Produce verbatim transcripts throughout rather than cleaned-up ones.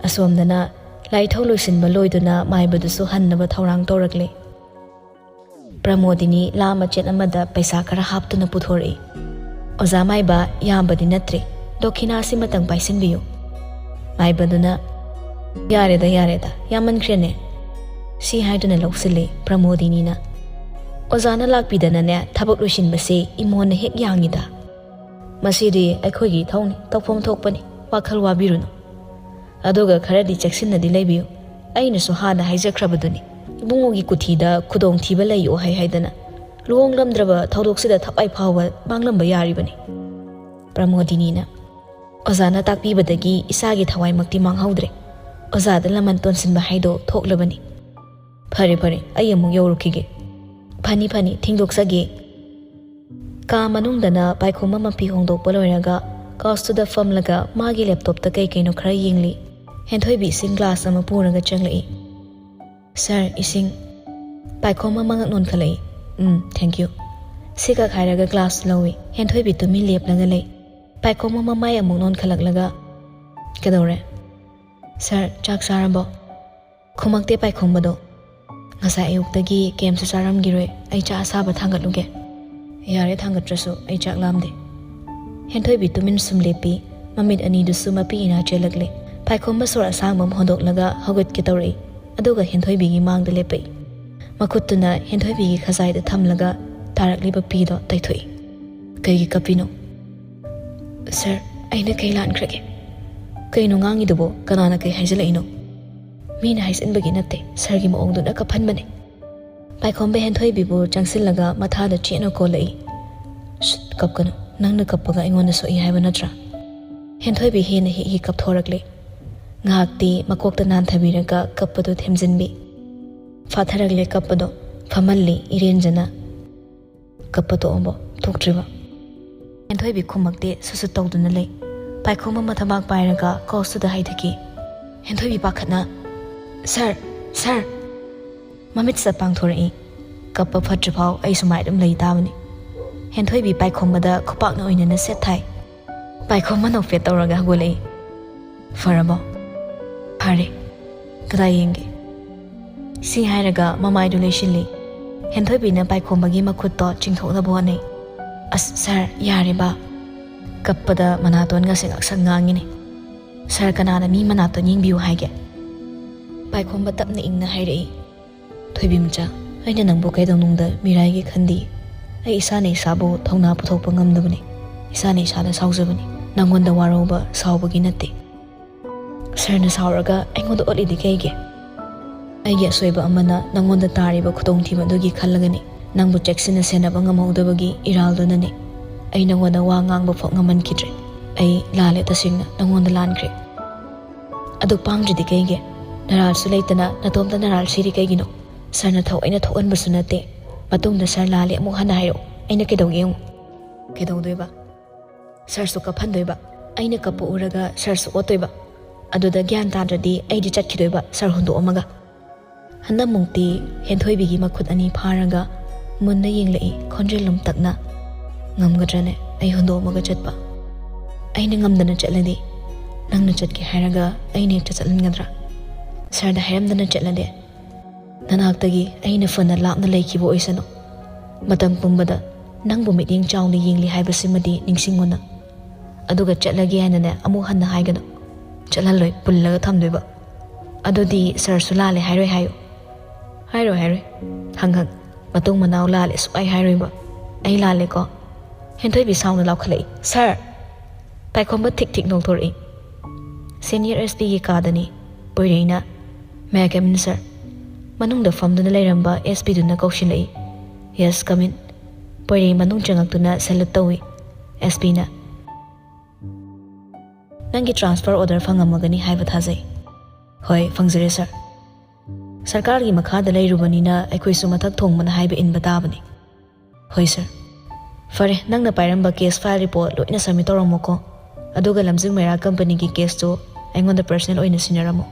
ꯑꯁꯣꯝꯗꯅ ꯂꯥꯏꯊꯧ ꯂꯣꯏꯁꯤꯟꯕ ꯂꯣꯏꯗꯨꯅ ꯃꯥꯏꯕꯗꯨꯁꯨ ꯍꯟꯅꯕ ꯊꯧꯔꯥꯡ ꯇꯧꯔꯛꯂꯤ꯫ ꯄ꯭ꯔꯃꯣꯗꯤꯅꯤ ꯂꯥ ꯃꯆꯦꯠ ꯑꯃꯗ ꯄꯩꯁꯥ ꯈꯔ ꯍꯥꯞꯇꯨꯅ ꯄꯨꯊꯣꯔꯛꯏ꯫ "ꯑꯣꯖꯥ ꯃꯥꯏꯕ, ꯌꯥꯝꯕꯗꯤ ꯅꯠꯇ꯭ꯔꯦ, ꯗꯣꯈꯤꯅꯥꯁꯤꯃꯇꯪ ꯄꯥꯏꯁꯤꯟꯕꯤꯌꯨ꯫" ꯃꯥꯏꯕꯗꯨꯅ, "ꯌꯥꯔꯦꯗ, ꯌꯥꯔꯦꯗ, ꯌꯥꯝꯃꯟꯈ꯭ꯔꯦꯅꯦ꯫" ꯁꯤ ꯍꯥꯏꯗꯨꯅ ꯂꯧꯁꯤꯜꯂꯤ ꯄ꯭ꯔꯃꯣꯗꯤꯅꯤꯅ꯫ "ꯑꯣꯖꯥꯅ ꯂꯥꯛꯄꯤꯗꯅꯅꯦ ꯊꯕꯛ ꯂꯣꯏꯁꯤꯟꯕꯁꯦ ꯏꯃꯣꯟꯅ ꯍꯦꯛ ꯌꯥꯡꯉꯤꯗ꯫ ꯃꯁꯤꯗꯤ ꯑꯩꯈꯣꯏꯒꯤ ꯏꯊꯧꯅꯤ, ꯇꯧꯐꯝ ꯊꯣꯛꯄꯅꯤ, ꯋꯥꯈꯜ ꯋꯥꯕꯤꯔꯨꯅꯨ꯫ ꯑꯗꯨꯒ ꯈꯔꯗꯤ ꯆꯦꯛꯁꯤꯟꯅꯗꯤ ꯂꯩꯕꯤꯌꯨ꯫ ꯑꯩꯅꯁꯨ ꯍꯥꯟꯅ ꯍꯥꯏꯖꯈ꯭ꯔꯕꯗꯨꯅꯤ, ꯏꯕꯨꯡꯉꯣꯒꯤ ꯀꯨꯊꯤꯗ ꯈꯨꯗꯣꯡꯊꯤꯕ ꯂꯩꯌꯣ ꯍꯥꯏ ꯍꯥꯏꯗꯅ꯫ ꯂꯨꯍꯣꯡꯂꯝꯗ꯭ꯔꯕ ꯊꯧꯗꯣꯛꯁꯤꯗ ꯊꯋꯥꯏ ꯐꯥꯎꯕ ꯃꯥꯡꯂꯝꯕ ꯌꯥꯔꯤꯕꯅꯤ꯫" ꯄ꯭ꯔꯃꯣꯗꯤꯅꯤꯅ, "ꯑꯣꯖꯥꯅ ꯇꯥꯛꯄꯤꯕꯗꯒꯤ ꯏꯁꯥꯒꯤ ꯊꯋꯥꯏꯃꯛꯇꯤ ꯃꯥꯡꯍꯧꯗ꯭ꯔꯦ꯫ ꯑꯣꯖꯥꯗ ꯂꯃꯟ ꯇꯣꯟꯁꯤꯟꯕ ꯍꯥꯏꯗꯣ ꯊꯣꯛꯂꯕꯅꯤ꯫ ꯐꯔꯦ, ꯐꯔꯦ, ꯑꯩ ꯑꯃꯨꯛ ꯌꯧꯔꯨꯈꯤꯒꯦ꯫" "ꯐꯅꯤ, ꯐꯅꯤ, ꯊꯦꯡꯗꯣꯛꯆꯒꯦ꯫" ꯀꯥ ꯃꯅꯨꯡꯗꯅ ꯄꯥꯏꯈꯣꯝꯕ ꯃꯐꯤ ꯍꯣꯡꯗꯣꯛꯄ ꯂꯣꯏꯔꯒ ꯀꯥꯎꯁꯇꯨꯗ ꯐꯝꯂꯒ ꯃꯥꯒꯤ ꯂꯦꯞꯇꯣꯞꯇ ꯀꯩ ꯀꯩꯅꯣ ꯈꯔ ꯌꯦꯡꯂꯤ꯫ ꯍꯦꯟꯊꯣꯏꯕꯤ ꯏꯁꯤꯡ ꯒ꯭ꯂꯥꯁ ꯑꯃ ꯄꯨꯔꯒ ꯆꯪꯂꯛꯏ꯫ "ꯁꯥꯔ, ꯏꯁꯤꯡ꯫" ꯄꯥꯏꯈꯣꯝꯕ ꯃꯉꯛ ꯅꯣꯟꯈꯠꯂꯛꯏ꯫ "ꯎꯝ, thank you꯫" ꯁꯤꯈꯛ ꯍꯥꯏꯔꯒ ꯒ꯭ꯂꯥꯁ ꯂꯧꯏ꯫ ꯍꯦꯟꯊꯣꯏꯕꯤ ꯇꯨꯃꯤꯟ ꯂꯦꯞꯂꯒ ꯂꯩ꯫ ꯄꯥꯏꯈꯣꯝꯕ ꯃꯃꯥꯏ ꯑꯃꯨꯛ ꯅꯣꯟꯈꯠꯂꯛꯂꯒ, "ꯀꯩꯗꯧꯔꯦ?" "ꯁꯥꯔ, ꯆꯥꯛ ꯆꯥꯔꯕꯣ?" ꯈꯨꯃꯛꯇꯦ ꯄꯥꯏꯈꯣꯝꯕꯗꯣ꯫ "ꯉꯁꯥꯏ ꯑꯌꯨꯛꯇꯒꯤ ꯀꯩꯝꯁꯨ ꯆꯥꯔꯝꯈꯤꯔꯣꯏ꯫ ꯑꯩ ꯆꯥꯛ ꯑꯁꯥꯕ ꯊꯥꯡꯒꯠꯂꯨꯒꯦ꯫" "ꯌꯥꯔꯦ, ꯊꯥꯡꯒꯠꯇ꯭ꯔꯁꯨ, ꯑꯩ ꯆꯥꯛ ꯂꯥꯝꯗꯦ꯫" ꯍꯦꯟꯊꯣꯏꯕꯤ ꯇꯨꯃꯤꯟ ꯁꯨꯝ ꯂꯦꯞꯄꯤ꯫ ꯃꯃꯤꯠ ꯑꯅꯤꯗꯨꯁꯨ ꯃꯄꯤ ꯏꯅꯥ ꯆꯦꯜꯂꯛꯂꯦ꯫ ꯄꯥꯏꯈꯣꯝꯕ ꯁꯣꯔ ꯑꯁꯥꯡꯕ ꯑꯃ ꯍꯣꯟꯗꯣꯛꯂꯒ ꯍꯧꯒꯠꯀꯦ ꯇꯧꯔꯛꯏ, ꯑꯗꯨꯒ ꯍꯦꯟꯊꯣꯏꯕꯤꯒꯤ ꯃꯥꯡꯗ ꯂꯦꯞꯄꯛꯏ꯫ ꯃꯈꯨꯠꯇꯨꯅ ꯍꯦꯟꯊꯣꯏꯕꯤꯒꯤ ꯈꯖꯥꯏꯗ ꯊꯝꯂꯒ ꯇꯥꯔꯛꯂꯤꯕ ꯄꯤꯗꯣ ꯇꯩꯊꯣꯛꯏ꯫ "ꯀꯩꯒꯤ ꯀꯞꯄꯤꯅꯣ?" "ꯁꯥꯔ, ꯑꯩꯅ ꯀꯩ ꯂꯥꯟꯈ꯭ꯔꯒꯦ?" "ꯀꯩꯅꯣ ꯉꯥꯡꯉꯤꯗꯨꯕꯣ? ꯀꯅꯥꯅ ꯀꯩ ꯍꯥꯏꯖꯤꯜꯂꯛꯏꯅꯣ?" "ꯃꯤꯅ ꯍꯥꯏꯖꯤꯟꯕꯒꯤ ꯅꯠꯇꯦ, ꯁꯥꯔꯒꯤ ꯃꯑꯣꯡꯗꯨꯅ ꯀꯞꯍꯟꯕꯅꯦ꯫" ꯄꯥꯏꯈꯣꯝꯕ ꯍꯦꯟꯊꯣꯏꯕꯤꯕꯨ ꯆꯪꯁꯤꯜꯂꯒ ꯃꯊꯥꯗ ꯆꯦꯠꯅ ꯀꯣꯜꯂꯛꯏ꯫ "ꯁꯨꯠ, ꯀꯞꯀꯅꯨ꯫ ꯅꯪꯅ ꯀꯞꯄꯒ ꯑꯩꯉꯣꯟꯗ ꯁꯣꯛꯏ ꯍꯥꯏꯕ ꯅꯠꯇ꯭ꯔꯥ?" ꯍꯦꯟꯊꯣꯏꯕꯤ ꯍꯦꯟꯅ ꯍꯤꯛ ꯍꯤꯛ ꯀꯞꯊꯣꯔꯛꯂꯦ꯫ ꯉꯥꯏꯍꯥꯛꯇꯤ ꯃꯀꯣꯛꯇ ꯅꯥꯟꯊꯕꯤꯔꯒ ꯀꯞꯄꯗꯨ ꯊꯦꯝꯖꯤꯟꯕꯤ꯫ ꯐꯥꯊꯔꯛꯂꯦ ꯀꯞꯄꯗꯣ꯫ ꯐꯝꯍꯜꯂꯤ ꯏꯔꯦꯟꯖꯅ꯫ "ꯀꯞꯄ ꯇꯣꯛꯑꯕꯣ? ꯇꯣꯛꯇ꯭ꯔꯤꯕꯣ?" ꯍꯦꯟꯊꯣꯏꯕꯤ ꯈꯨꯝꯃꯛꯇꯦ, ꯁꯨꯠ ꯁꯨꯠ ꯇꯧꯗꯨꯅ ꯂꯩ꯫ ꯄꯥꯏꯈꯣꯝꯕ ꯃꯊꯕꯥꯛ ꯄꯥꯏꯔꯒ ꯀꯣꯁꯇꯨꯗ ꯍꯥꯏꯊꯈꯤ꯫ ꯍꯦꯟꯊꯣꯏꯕꯤ ꯄꯥꯈꯠꯅ, "ꯁꯥꯔ! ꯁꯥꯔ!" ꯃꯃꯤꯠꯁꯤꯗ ꯄꯥꯡꯊꯣꯔꯛꯏ꯫ "ꯀꯞꯄ ꯐꯠꯇ꯭ꯔꯤꯐꯥꯎ ꯑꯩ ꯁꯨꯃꯥꯏ ꯑꯗꯨꯝ ꯂꯩ ꯇꯥꯕꯅꯤ꯫" ꯍꯦꯟꯊꯣꯏꯕꯤ ꯄꯥꯏꯈꯣꯝꯕꯗ ꯈꯨꯄꯥꯛꯅ ꯑꯣꯏꯅꯅ ꯁꯦꯠ ꯊꯥꯏ꯫ ꯄꯥꯏꯈꯣꯝꯕ ꯅꯣꯛꯐꯦꯠ ꯇꯧꯔꯒ ꯍꯧꯒꯠꯂꯛꯏ꯫ "ꯐꯔꯕꯣ?" "ꯐꯔꯦ, ꯀꯗꯥꯏ ꯌꯦꯡꯒꯦ?" ꯁꯤ ꯍꯥꯏꯔꯒ ꯃꯃꯥꯏꯗꯨ ꯂꯩꯁꯤꯜꯂꯤ꯫ ꯍꯦꯟꯊꯣꯏꯕꯤꯅ ꯄꯥꯏꯈꯣꯝꯕꯒꯤ ꯃꯈꯨꯠꯇꯣ ꯆꯤꯡꯊꯣꯛꯅꯕ ꯍꯣꯠꯅꯩ꯫ "ꯑꯁ ꯁꯥꯔ, ꯌꯥꯔꯦꯕ, ꯀꯞꯄꯗ ꯃꯅꯥꯇꯣꯟꯒꯁꯦ ꯉꯥꯛꯁꯪ ꯉꯥꯡꯉꯤꯅꯦ꯫ ꯁꯥꯔ, ꯀꯅꯥꯅ ꯃꯤ ꯃꯅꯥꯇꯣꯟ ꯌꯦꯡꯕꯤꯌꯨ ꯍꯥꯏꯒꯦ?" ꯄꯥꯏꯈꯣꯝꯕ ꯇꯞꯅ ꯏꯪꯅ ꯍꯥꯏꯔꯛꯏ꯫ "ꯊꯣꯏꯕꯤꯃꯆꯥ, ꯑꯩꯅ ꯅꯪꯕꯨ ꯀꯩꯗꯧꯅꯨꯡꯗ ꯃꯤꯔꯥꯏꯒꯦ ꯈꯟꯗꯦ꯫ ꯑꯩ ꯏꯁꯥꯅ ꯏꯁꯥꯕꯨ ꯊꯧꯅꯥ ꯄꯨꯊꯣꯛꯄ ꯉꯝꯗꯕꯅꯤ꯫ ꯏꯁꯥꯅ ꯏꯁꯥꯗ ꯁꯥꯎꯖꯕꯅꯤ꯫ ꯅꯪꯉꯣꯟꯗ ꯋꯥꯔꯧꯕ ꯁꯥꯎꯕꯒꯤ ꯅꯠꯇꯦ꯫ ꯁꯥꯔꯅ ꯁꯥꯎꯔꯒ ꯑꯩꯉꯣꯟꯗ ꯑꯣꯠꯂꯤꯗꯤ ꯀꯩꯒꯤ? ꯑꯩꯒꯤ ꯑꯁꯣꯏꯕ ꯑꯃꯅ ꯅꯪꯉꯣꯟꯗ ꯇꯥꯔꯤꯕ ꯈꯨꯗꯣꯡꯊꯤꯕ ꯑꯗꯨꯒꯤ ꯈꯜꯂꯒꯅꯤ꯫ ꯅꯪꯕꯨ ꯆꯦꯛꯁꯤꯟꯅ ꯁꯦꯟꯅꯕ ꯉꯝꯍꯧꯗꯕꯒꯤ ꯏꯔꯥꯜꯗꯨꯅꯅꯤ꯫ ꯑꯩ ꯅꯪꯉꯣꯟꯗ ꯋꯥ ꯉꯥꯡꯕ ꯐꯥꯎ ꯉꯝꯍꯟꯈꯤꯗ꯭ꯔꯦ꯫ ꯑꯩ ꯂꯥꯜꯂꯦ, ꯇꯁꯦꯡꯅ ꯅꯪꯉꯣꯟꯗ ꯂꯥꯟꯈ꯭ꯔꯦ꯫ ꯑꯗꯨ ꯄꯥꯡꯗ꯭ꯔꯤꯗꯤ ꯀꯩꯒꯤ? ꯅꯔꯥꯜꯁꯨ ꯂꯩꯇꯅ ꯅꯇꯣꯝꯇ ꯅꯔꯥꯜ ꯁꯤꯔꯤ ꯀꯩꯒꯤꯅꯣ? ꯁꯥꯔꯅ ꯊꯑꯣꯏꯅ ꯊꯣꯛꯍꯟꯕꯁꯨ ꯅꯠꯇꯦ꯫ ꯃꯇꯨꯡꯗ ꯁꯥꯔ ꯂꯥꯜꯂꯦ ꯑꯃꯨꯛ ꯍꯟꯅ ꯍꯥꯏꯔꯛꯑꯣ, ꯑꯩꯅ ꯀꯩꯗꯧꯒꯦ ꯌꯦꯡꯉꯨ꯫" "ꯀꯩꯗꯧꯗꯣꯏꯕ?" "ꯁꯥꯔꯁꯨ ꯀꯞꯍꯟꯗꯣꯏꯕ꯫ ꯑꯩꯅ ꯀꯞꯄ ꯎꯔꯒ ꯁꯥꯔꯁꯨ ꯑꯣꯠꯇꯣꯏꯕ꯫ ꯑꯗꯨꯗ ꯒ꯭ꯌꯥꯟ ꯇꯥꯗ꯭ꯔꯗꯤ ꯑꯩꯗꯤ ꯆꯠꯈꯤꯗꯣꯏꯕ, ꯁꯥꯔ ꯍꯨꯟꯗꯣꯛꯑꯝꯃꯒ꯫" ꯍꯟꯗꯛꯃꯨꯛꯇꯤ ꯍꯦꯟꯊꯣꯏꯕꯤꯒꯤ ꯃꯈꯨꯠ ꯑꯅꯤ ꯐꯥꯔꯒ ꯃꯨꯟꯅ ꯌꯦꯡꯂꯛꯏ, ꯈꯣꯟꯖꯦꯜ ꯂꯨꯝꯇꯛꯅ꯫ "ꯉꯝꯒꯗ꯭ꯔꯅꯦ ꯑꯩ ꯍꯨꯟꯗꯣꯛꯑꯝꯃꯒ ꯆꯠꯄ? ꯑꯩꯅ ꯉꯝꯗꯅ ꯆꯠꯂꯗꯤ, ꯅꯪꯅ ꯆꯠꯀꯦ ꯍꯥꯏꯔꯒ ꯑꯩꯅ ꯍꯦꯛꯇ ꯆꯠꯍꯟꯒꯗ꯭ꯔꯥ? ꯁꯥꯔꯗ ꯍꯥꯏꯔꯝꯗꯅ ꯆꯠꯂꯗꯤ? ꯅꯅꯥꯛꯇꯒꯤ ꯑꯩꯅ ꯐꯅ ꯂꯥꯞꯅ ꯂꯩꯈꯤꯕ ꯑꯣꯏꯁꯅꯨ, ꯃꯇꯝ ꯄꯨꯝꯕꯗ ꯅꯪꯕꯨ ꯃꯤꯠꯌꯦꯡ ꯆꯥꯎꯅ ꯌꯦꯡꯂꯤ ꯍꯥꯏꯕꯁꯤꯃꯗꯤ ꯅꯤꯡꯁꯤꯡꯉꯨ ꯅꯪ꯫ ꯑꯗꯨꯒ ꯆꯠꯂꯒꯦ ꯍꯥꯏꯅꯅꯦ ꯑꯃꯨꯛ ꯍꯟꯅ ꯍꯥꯏꯒꯅꯨ꯫ ꯆꯠꯍꯜꯂꯣꯏ, ꯄꯨꯜꯂꯒ ꯊꯝꯗꯣꯏꯕ꯫ ꯑꯗꯨꯗꯤ ꯁꯥꯔꯁꯨ ꯂꯥꯜꯂꯦ ꯍꯥꯏꯔꯣꯏ ꯍꯥꯏꯌꯨ꯫" "ꯍꯥꯏꯔꯣꯏ, ꯍꯥꯏꯔꯣꯏ꯫ ꯍꯪ ꯍꯪ, ꯃꯇꯨꯡ ꯃꯅꯥꯎ ꯂꯥꯜꯂꯦ ꯁꯨꯛꯍꯥꯏ ꯍꯥꯏꯔꯣꯏꯕ꯫ ꯑꯩ ꯂꯥꯜꯂꯦꯀꯣ?" ꯍꯦꯟꯊꯣꯏꯕꯤ ꯁꯥꯎꯅ ꯂꯥꯎꯈꯠꯂꯛꯏ꯫ "ꯁꯥꯔ!" ꯄꯥꯏꯈꯣꯝꯕ ꯊꯤꯛ ꯊꯤꯛ ꯅꯣꯛꯊꯣꯔꯛꯏ꯫ ꯁꯦꯅꯤꯌꯔ ꯑꯦꯁ ꯄꯤꯒꯤ ꯀꯥꯗꯅꯤ꯫ ꯄꯣꯏꯔꯩꯅ, "May I come in, sir?" ꯃꯅꯨꯡꯗ ꯐꯝꯗꯨꯅ ꯂꯩꯔꯝꯕ ꯑꯦꯁ ꯄꯤꯗꯨꯅ ꯀꯧꯁꯤꯜꯂꯛꯏ꯫ "Yes, come in." ꯄꯣꯏꯔꯩ ꯃꯅꯨꯡ ꯆꯪꯉꯛꯇꯨꯅ ꯁꯦꯂꯨꯠ ꯇꯧꯏ꯫ ꯑꯦꯁ ꯄꯤꯅ, "ꯅꯪꯒꯤ ꯇ꯭ꯔꯥꯟꯁꯐꯔ ꯑꯣꯔꯗꯔ ꯐꯪꯉꯝꯃꯒꯅꯤ ꯍꯥꯏꯕ ꯊꯥꯖꯩ꯫" "ꯍꯣꯏ, ꯐꯪꯖꯔꯦ, ꯁꯥꯔ꯫ ꯁꯔꯀꯥꯔꯒꯤ ꯃꯈꯥꯗ ꯂꯩꯔꯨꯕꯅꯤꯅ ꯑꯩꯈꯣꯏꯁꯨ ꯃꯊꯛ ꯊꯣꯡꯕꯅ ꯍꯥꯏꯕ ꯏꯟꯕ ꯇꯥꯕꯅꯤ꯫" "ꯍꯣꯏ, ꯁꯥꯔ꯫ ꯐꯔꯦ, ꯅꯪꯅ ꯄꯥꯏꯔꯝꯕ ꯀꯦꯁ ꯐꯥꯏꯜ ꯔꯤꯄꯣꯔꯠ ꯂꯣꯏꯅ ꯁꯕꯃꯤꯠ ꯇꯧꯔꯝꯃꯣꯀꯣ꯫ ꯑꯗꯨꯒ ꯂꯝꯖꯤꯡ ꯃꯩꯔꯥ ꯀꯝꯄꯅꯤꯒꯤ ꯀꯦꯁꯇꯨ ꯑꯩꯉꯣꯟꯗ ꯄꯔꯁꯅꯦꯜ ꯑꯣꯏꯅ ꯁꯤꯟꯅꯔꯝꯃꯣ꯫"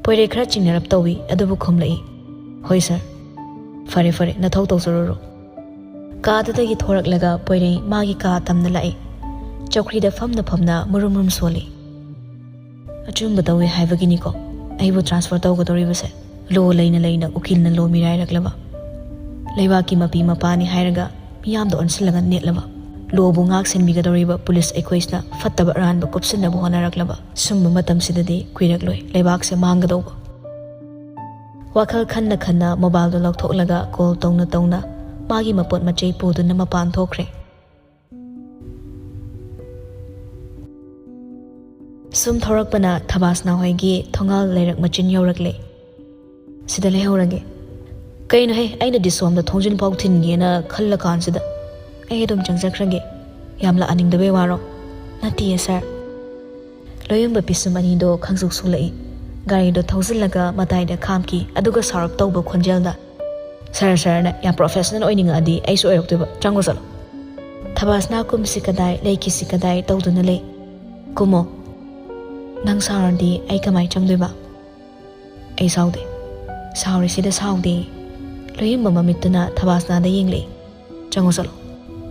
ꯄꯣꯏꯔꯩ ꯈꯔ ꯆꯤꯡꯅꯔꯞ ꯇꯧꯏ, ꯑꯗꯨꯕꯨ ꯈꯨꯝꯂꯛꯏ, "ꯍꯣꯏ, ꯁꯥꯔ꯫" "ꯐꯔꯦ, ꯐꯔꯦ, ꯅꯊꯧ ꯇꯧꯖꯔꯨꯔꯣ꯫" ꯀꯥꯗꯨꯗꯒꯤ ꯊꯣꯔꯛꯂꯒ ꯄꯣꯏꯔꯩ ꯃꯥꯒꯤ ꯀꯥ ꯇꯝꯅ ꯂꯥꯛꯏ꯫ ꯆꯧꯀ꯭ꯔꯤꯗ ꯐꯝꯅ ꯐꯝꯅ ꯃꯨꯔꯨꯝ ꯃꯨꯔꯨꯝ ꯁꯣꯜꯂꯤ꯫ ꯑꯆꯨꯝꯕ ꯇꯧꯏ ꯍꯥꯏꯕꯒꯤꯅꯤꯀꯣ ꯑꯩꯕꯨ ꯇ꯭ꯔꯥꯟꯁꯐꯔ ꯇꯧꯒꯗꯧꯔꯤꯕꯁꯦ꯫ ꯂꯣ ꯂꯩꯅ ꯂꯩꯅ ꯎꯀꯤꯜꯅ ꯂꯣ ꯃꯤꯔꯥꯏꯔꯛꯂꯕ, ꯂꯩꯕꯥꯛꯀꯤ ꯃꯄꯤ ꯃꯄꯥꯅꯤ ꯍꯥꯏꯔꯒ ꯃꯤꯌꯥꯝꯗ ꯑꯣꯟꯁꯤꯜꯂꯒ ꯅꯦꯠꯂꯕ, ꯂꯣꯕꯨ ꯉꯥꯛ ꯁꯦꯟꯕꯤꯒꯗꯧꯔꯤꯕ ꯄꯨꯂꯤꯁ ꯑꯩꯈꯣꯏꯁꯤꯅ ꯐꯠꯇꯕ ꯑꯔꯥꯟꯕ ꯀꯨꯞꯁꯤꯟꯅꯕ ꯍꯣꯠꯅꯔꯛꯂꯕ꯫ ꯁꯨꯝꯕ ꯃꯇꯝꯁꯤꯗꯗꯤ ꯀꯨꯏꯔꯛꯂꯣꯏ ꯂꯩꯕꯥꯛꯁꯦ ꯃꯥꯡꯒꯗꯧꯕ꯫ ꯋꯥꯈꯜ ꯈꯟꯅ ꯈꯟꯅ ꯃꯣꯕꯥꯏꯜꯗꯨ ꯂꯧꯊꯣꯛꯂꯒ ꯀꯣꯜ ꯇꯧꯅ ꯇꯧꯅ ꯃꯥꯒꯤ ꯃꯄꯣꯠ ꯃꯆꯩ ꯄꯨꯗꯨꯅ ꯃꯄꯥꯟ ꯊꯣꯛꯈ꯭ꯔꯦ꯫ ꯁꯨꯝ ꯊꯧꯔꯛꯄꯅ ꯊꯕꯥꯁꯅꯥ ꯍꯣꯏꯒꯤ ꯊꯣꯡꯒꯥꯜ ꯂꯩꯔꯛ ꯃꯆꯤꯟ ꯌꯧꯔꯛꯂꯦ꯫ "ꯁꯤꯗ ꯂꯩꯍꯧꯔꯒꯦ꯫" "ꯀꯩꯅꯣꯍꯦ, ꯑꯩꯅ ꯗꯤꯁꯣꯝꯗ ꯊꯣꯡꯖꯤꯟ ꯐꯥꯎ ꯊꯤꯟꯒꯦꯅ ꯈꯜꯂ ꯀꯥꯟꯁꯤꯗ?" "ꯑꯩ ꯑꯗꯨꯝ ꯆꯪꯖꯈ꯭ꯔꯒꯦ꯫" "ꯌꯥꯝ ꯂꯥꯛꯍꯟꯅꯤꯡꯗꯕꯩ ꯋꯥꯔꯣ?" "ꯅꯠꯇꯤꯌꯦ ꯁꯥꯔ꯫" ꯂꯣꯌꯨꯝꯕ ꯄꯤꯁꯨꯝ ꯑꯅꯤꯗꯣ ꯈꯪꯁꯨꯛ ꯁꯨꯛꯂꯛꯏ꯫ ꯒꯥꯔꯤꯗꯣ ꯊꯧꯖꯤꯜꯂꯒ ꯃꯇꯥꯏꯗ ꯈꯥꯝꯈꯤ, ꯑꯗꯨꯒ ꯁꯥꯎꯔꯞ ꯇꯧꯕ ꯈꯣꯟꯖꯦꯜꯗ, "ꯁꯥꯔ, ꯁꯥꯔꯅ ꯌꯥꯝ ꯄ꯭ꯔꯣꯐꯦꯁꯅꯦꯜ ꯑꯣꯏꯅꯤꯡꯉꯛꯑꯗꯤ ꯑꯩꯁꯨ ꯑꯣꯏꯔꯛꯇꯣꯏꯕ꯫ ꯆꯪꯉꯣ ꯆꯠꯂꯣ꯫" "ꯊꯕꯥꯁꯅꯥ, ꯀꯨꯝꯁꯤ ꯀꯗꯥꯏ, ꯂꯩꯈꯤꯁꯤ ꯀꯗꯥꯏ ꯇꯧꯗꯨꯅ ꯂꯩ꯫ ꯀꯨꯝꯃꯣ꯫" "ꯅꯪ ꯁꯥꯎꯔꯗꯤ ꯑꯩ ꯀꯃꯥꯏ ꯆꯪꯗꯣꯏꯕ?" "ꯑꯩ ꯁꯥꯎꯗꯦ꯫" "ꯁꯥꯎꯔꯤꯁꯤꯗ ꯁꯥꯎꯗꯦ꯫" ꯂꯣꯌꯨꯝꯕ ꯃꯃꯤꯠꯇꯨꯅ ꯊꯕꯥꯁꯅꯥꯗ ꯌꯦꯡꯂꯛꯏ꯫ "ꯆꯪꯉꯣ ꯆꯠꯂꯣ꯫"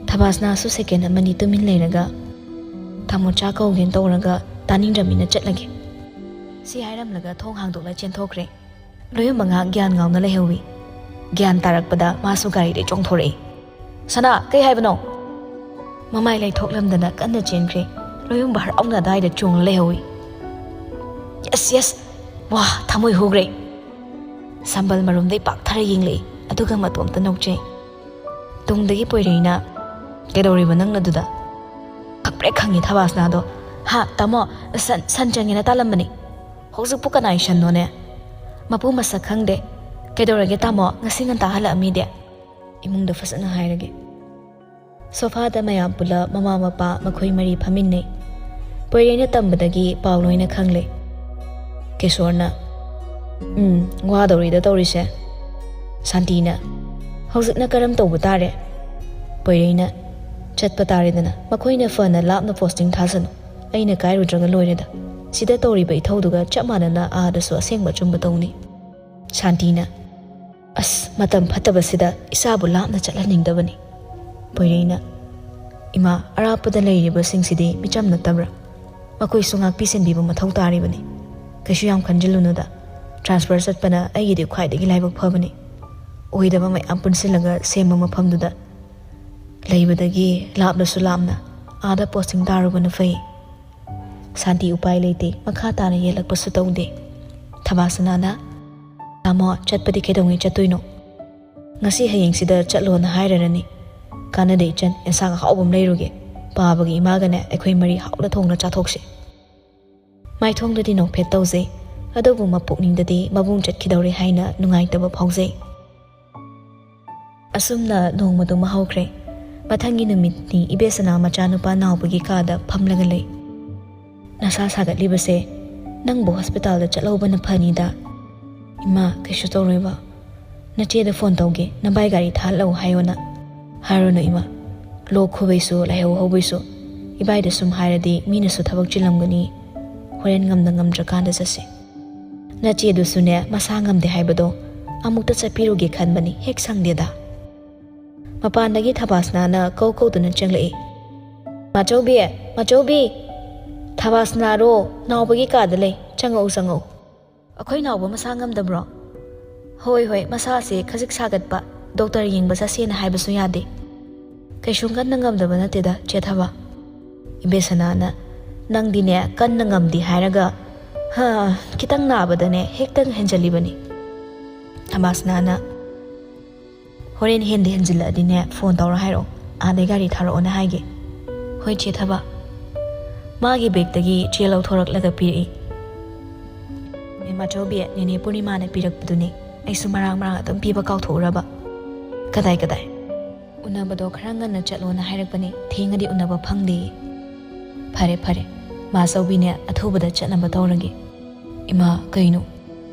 ꯊꯕꯥꯁꯅꯥꯁꯨ ꯁꯦꯀꯦꯟ ꯑꯃꯅꯤ ꯇꯨꯃꯤꯟ ꯂꯩꯔꯒ, "ꯇꯥꯃꯣ ꯆꯥ ꯀꯧꯒꯦꯅ ꯇꯧꯔꯒ ꯇꯥꯅꯤꯡꯗ꯭ꯔꯃꯤꯅ ꯆꯠꯂꯒꯦ꯫" ꯁꯤ ꯍꯥꯏꯔꯝꯂꯒ ꯊꯣꯡ ꯍꯥꯡꯗꯣꯛꯂ ꯆꯦꯟꯊꯣꯛꯈ꯭ꯔꯦ꯫ ꯂꯣꯌꯨꯝꯕ ꯉꯥꯏꯍꯥꯛ ꯒ꯭ꯌꯥꯟ ꯉꯥꯎꯅ ꯂꯩꯍꯧꯏ꯫ ꯒ꯭ꯌꯥꯟ ꯇꯥꯔꯛꯄꯗ ꯃꯥꯁꯨ ꯒꯥꯔꯤꯗꯩ ꯆꯣꯡꯊꯣꯔꯛꯏ꯫ "ꯁꯅꯥ, ꯀꯩ ꯍꯥꯏꯕꯅꯣ?" ꯃꯃꯥꯏ ꯂꯩꯊꯣꯛꯂꯝꯗꯅ ꯀꯟꯅ ꯆꯦꯟꯈ꯭ꯔꯦ꯫ ꯂꯣꯌꯨꯝꯕ ꯍꯔꯥꯎꯅ ꯑꯗꯥꯏꯗ ꯆꯣꯡꯂ ꯂꯩꯍꯧꯏ꯫ "Yes, yes! ꯋꯥ, ꯊꯃꯣꯏ ꯍꯨꯈ꯭ꯔꯦ!" ꯁꯝꯕꯜ ꯃꯔꯨꯝꯗꯩ ꯄꯥꯛꯊꯔ ꯌꯦꯡꯂꯛꯏ, ꯑꯗꯨꯒ ꯃꯇꯣꯝꯇ ꯅꯣꯛꯆꯩ꯫ ꯇꯨꯡꯗꯒꯤ ꯄꯣꯏꯔꯩꯅ, "ꯀꯩꯗꯧꯔꯤꯕ ꯅꯪꯅ ꯑꯗꯨꯗ?" ꯈꯪꯄ꯭ꯔꯦꯛ ꯈꯪꯉꯤ ꯊꯕꯥꯁꯅꯥꯗꯣ꯫ "ꯍꯥ, ꯇꯥꯃꯣ, ꯁꯟ, ꯁꯟ ꯆꯪꯉꯦꯅ ꯇꯥꯜꯂꯝꯕꯅꯤ꯫" "ꯍꯧꯖꯤꯛꯄꯨ ꯀꯅꯥꯏ ꯁꯟꯅꯣꯅꯦ?" "ꯃꯄꯨ ꯃꯁꯛ ꯈꯪꯗꯦ꯫" "ꯀꯩꯗꯧꯔꯒꯦ ꯇꯥꯃꯣ, ꯉꯁꯤ ꯉꯟꯇꯥ ꯍꯜꯂꯛꯑꯝꯃꯤꯗꯤ?" "ꯏꯃꯨꯡꯗ ꯐꯖꯅ ꯍꯥꯏꯔꯒꯦ꯫" ꯁꯣꯐꯥꯗ ꯃꯌꯥꯝ ꯄꯨꯂꯞ ꯃꯃꯥ ꯃꯄꯥ ꯃꯈꯣꯏ ꯃꯔꯤ ꯐꯝꯃꯤꯟꯅꯩ꯫ ꯄꯣꯏꯔꯩꯅ ꯇꯝꯕꯗꯒꯤ ꯄꯥꯎ ꯂꯣꯏꯅ ꯈꯪꯂꯦ꯫ ꯀꯦꯁꯣꯔꯅ, "ꯎꯝ, ꯋꯥꯗꯧꯔꯤꯗ ꯇꯧꯔꯤꯁꯦ꯫" ꯁꯥꯟꯇꯤꯅ, "ꯍꯧꯖꯤꯛꯅ ꯀꯔꯝ ꯇꯧꯕ ꯇꯥꯔꯦ?" ꯄꯣꯏꯔꯩꯅ, "ꯆꯠꯄ ꯇꯥꯔꯦꯗꯅ, ꯃꯈꯣꯏꯅ ꯐꯅ ꯂꯥꯞꯅ ꯄꯣꯁꯇꯤꯡ ꯊꯥꯁꯅꯨ, ꯑꯩꯅ ꯀꯥꯏꯔꯨꯗ꯭ꯔꯒ ꯂꯣꯏꯔꯦꯗ꯫ ꯁꯤꯗ ꯇꯧꯔꯤꯕ ꯏꯊꯧꯗꯨꯒ ꯆꯞ ꯃꯥꯟꯅꯅ ꯑꯥꯗꯁꯨ ꯑꯁꯦꯡꯕ ꯑꯆꯨꯝꯕ ꯇꯧꯅꯤ꯫" ꯁꯥꯟꯇꯤꯅ, "ꯑꯁ, ꯃꯇꯝ ꯐꯠꯇꯕꯁꯤꯗ ꯏꯆꯥꯕꯨ ꯂꯥꯞꯅ ꯆꯠꯍꯟꯅꯤꯡꯗꯕꯅꯤ꯫" ꯄꯣꯏꯔꯩꯅ, "ꯏꯃꯥ, ꯑꯔꯥꯞꯄꯗ ꯂꯩꯔꯤꯕꯁꯤꯡꯁꯤꯗꯤ ꯃꯤꯆꯝ ꯅꯠꯇꯕ꯭ꯔꯥ?" ꯃꯈꯣꯏꯁꯨ ꯉꯥꯛꯄꯤ ꯁꯦꯟꯕꯤꯕ ꯃꯊꯧ ꯇꯥꯔꯤꯕꯅꯤ꯫ ꯀꯩꯁꯨ ꯌꯥꯝ ꯈꯟꯖꯤꯜꯂꯨꯅꯨꯗ꯫ ꯇ꯭ꯔꯥꯟꯁꯐꯔ ꯆꯠꯄꯅ ꯑꯩꯒꯤꯗꯤ ꯈ꯭ꯋꯥꯏꯗꯒꯤ ꯂꯥꯏꯕꯛ ꯐꯕꯅꯤ꯫ ꯑꯣꯏꯗꯕ ꯃꯌꯥꯝ ꯄꯨꯟꯁꯤꯜꯂꯒ ꯁꯦꯝꯕ ꯃꯐꯝꯗꯨꯗ ꯂꯩꯕꯗꯒꯤ ꯂꯥꯞꯂꯁꯨ ꯂꯥꯞꯅ ꯑꯥꯗ ꯄꯣꯁꯇꯤꯡ ꯇꯥꯔꯨꯕꯅ ꯐꯩ꯫ ꯁꯥꯟꯇꯤ ꯎꯄꯥꯏ ꯂꯩꯇꯦ, ꯃꯈꯥ ꯇꯥꯅ ꯌꯦꯜꯂꯛꯄꯁꯨ ꯇꯧꯗꯦ꯫ ꯊꯕꯥꯁꯅꯥꯅ, "ꯇꯥꯃꯣ, ꯆꯠꯄꯗꯤ ꯀꯩꯗꯧꯉꯩ ꯆꯠꯇꯣꯏꯅꯣ?" "ꯉꯁꯤ ꯍꯌꯦꯡꯁꯤꯗ ꯆꯠꯂꯣꯅ ꯍꯥꯏꯔꯔꯅꯤ꯫ ꯀꯥꯟꯅꯗꯦ ꯏꯆꯟ, ꯑꯦꯟꯁꯥꯡ ꯑꯍꯥꯎꯕ ꯑꯃ ꯂꯩꯔꯨꯒꯦ꯫ ꯄꯥꯕꯒꯤ ꯏꯃꯥꯒꯅꯦ ꯑꯩꯈꯣꯏ ꯃꯔꯤ ꯍꯥꯎꯅ ꯊꯣꯡꯅ ꯆꯥꯊꯣꯛꯁꯤ꯫" ꯃꯥꯏꯊꯣꯡꯗꯗꯤ ꯅꯣꯛꯐꯦꯠ ꯇꯧꯖꯩ, ꯑꯗꯨꯕꯨ ꯃꯄꯨꯛꯅꯤꯡꯗꯗꯤ ꯃꯕꯨꯡ ꯆꯠꯈꯤꯗꯧꯔꯦ ꯍꯥꯏꯅ ꯅꯨꯡꯉꯥꯏꯇꯕ ꯐꯥꯎꯖꯩ꯫ ꯑꯁꯨꯝꯅ ꯅꯣꯡꯃꯗꯨ ꯃꯍꯧꯈ꯭ꯔꯦ꯫ ꯃꯊꯪꯒꯤ ꯅꯨꯃꯤꯠꯅꯤ ꯏꯕꯦꯁꯅꯥ ꯃꯆꯥꯅꯨꯄꯥ ꯅꯥꯎꯕꯒꯤ ꯀꯥꯗ ꯐꯝꯂꯒ ꯂꯩ꯫ "ꯅꯁꯥ ꯁꯥꯒꯠꯂꯤꯕꯁꯦ, ꯅꯪꯕꯨ ꯍꯣꯁꯄꯤꯇꯥꯜꯗ ꯆꯠꯍꯧꯕꯅ ꯐꯅꯤꯗ꯫" "ꯏꯃꯥ, ꯀꯩꯁꯨ ꯇꯧꯔꯣꯏꯕ꯫ ꯅꯆꯦꯗ ꯐꯣꯟ ꯇꯧꯒꯦ, ꯅꯕꯥꯏ ꯒꯥꯔꯤ ꯊꯥꯍꯜꯂꯛꯎ ꯍꯥꯏꯌꯣꯅ꯫" "ꯍꯥꯏꯔꯨꯅꯨ ꯏꯃꯥ, ꯂꯣꯛ ꯈꯨꯕꯩꯁꯨ ꯂꯥꯏꯍꯧ ꯍꯧꯕꯩꯁꯨ ꯏꯕꯥꯏꯗ ꯁꯨꯝ ꯍꯥꯏꯔꯗꯤ ꯃꯤꯅꯁꯨ ꯊꯕꯛ ꯆꯤꯜꯂꯝꯒꯅꯤ꯫ ꯍꯣꯔꯦꯟ ꯉꯝꯗ ꯉꯝꯗ꯭ꯔꯀꯥꯟꯗ ꯆꯠꯁꯦ꯫ ꯅꯆꯦꯗꯨꯁꯨꯅꯦ, ꯃꯁꯥ ꯉꯝꯗꯦ ꯍꯥꯏꯕꯗꯣ ꯑꯃꯨꯛꯇ ꯆꯠꯄꯤꯔꯨꯒꯦ ꯈꯟꯕꯅꯤ, ꯍꯦꯛ ꯁꯪꯗꯦꯗ꯫" ꯃꯄꯥꯟꯗꯒꯤ ꯊꯕꯥꯁꯅꯥꯅ ꯀꯧ ꯀꯧꯗꯨꯅ ꯆꯪꯂꯛꯏ꯫ "ꯃꯥꯆꯧꯕꯤ, ꯃꯥꯆꯧꯕꯤ!" "ꯊꯕꯥꯁꯅꯥꯔꯣ? ꯅꯥꯎꯕꯒꯤ ꯀꯥꯗ ꯂꯩ, ꯆꯪꯉꯛꯎ, ꯆꯪꯉꯛꯎ꯫" "ꯑꯩꯈꯣꯏ ꯅꯥꯎꯕ ꯃꯁꯥ ꯉꯝꯗꯕ꯭ꯔꯣ?" "ꯍꯣꯏ, ꯍꯣꯏ, ꯃꯁꯥꯁꯦ ꯈꯖꯤꯛ ꯁꯥꯒꯠꯄ, ꯗꯣꯛꯇꯔ ꯌꯦꯡꯕ ꯆꯠꯁꯦꯅ ꯍꯥꯏꯕꯁꯨ ꯌꯥꯗꯦ꯫" "ꯀꯩꯁꯨ ꯀꯟꯅ ꯉꯝꯗꯕ ꯅꯠꯇꯦꯗ, ꯆꯦ ꯊꯕꯥ꯫" ꯏꯕꯦꯁꯅꯥꯅ, "ꯅꯪꯗꯤꯅꯦ, ꯀꯟꯅ ꯉꯝꯗꯦ ꯍꯥꯏꯔꯒ, ꯍꯥ, ꯈꯤꯇꯪ ꯅꯥꯕꯗꯅꯦ ꯍꯦꯛꯇ ꯍꯦꯟꯖꯜꯂꯤꯕꯅꯤ꯫" ꯊꯕꯥꯁꯅꯥꯅ, "ꯍꯣꯔꯦꯟ ꯍꯦꯟꯗ ꯍꯦꯟꯖꯤꯜꯂꯛꯑꯗꯤꯅꯦ, ꯐꯣꯟ ꯇꯧꯔ ꯍꯥꯏꯔꯛꯑꯣ, ꯑꯥꯗꯩ ꯒꯥꯔꯤ ꯊꯥꯔꯛꯑꯣꯅ ꯍꯥꯏꯒꯦ꯫" "ꯍꯣꯏ, ꯆꯦ ꯊꯕꯥ꯫" ꯃꯥꯒꯤ ꯕꯦꯒꯇꯒꯤ ꯆꯦ ꯂꯧꯊꯣꯔꯛꯂꯒ ꯄꯤꯔꯛꯏ꯫ "ꯅꯦ ꯃꯥꯆꯧꯕꯤ, ꯅꯦꯅꯦ ꯄꯨꯔꯅꯤꯃꯥꯅ ꯄꯤꯔꯛꯄꯗꯨꯅꯤ꯫ ꯑꯩꯁꯨ ꯃꯔꯥꯡ ꯃꯔꯥꯡ ꯑꯗꯨꯝ ꯄꯤꯕ ꯀꯥꯎꯊꯣꯛꯎꯔꯕ꯫" "ꯀꯗꯥꯏ, ꯀꯗꯥꯏ?" "ꯎꯅꯕꯗꯣ ꯈꯔ ꯉꯟꯅ ꯆꯠꯂꯣꯅ ꯍꯥꯏꯔꯛꯄꯅꯤ, ꯊꯦꯡꯉꯗꯤ ꯎꯅꯕ ꯐꯪꯗꯦꯌꯦ꯫" "ꯐꯔꯦ, ꯐꯔꯦ, ꯃꯥꯆꯧꯕꯤꯅꯦ, ꯑꯊꯨꯕꯗ ꯆꯠꯅꯕ ꯇꯧꯔꯒꯦ꯫" "ꯏꯃꯥ, ꯀꯩꯅꯣ?"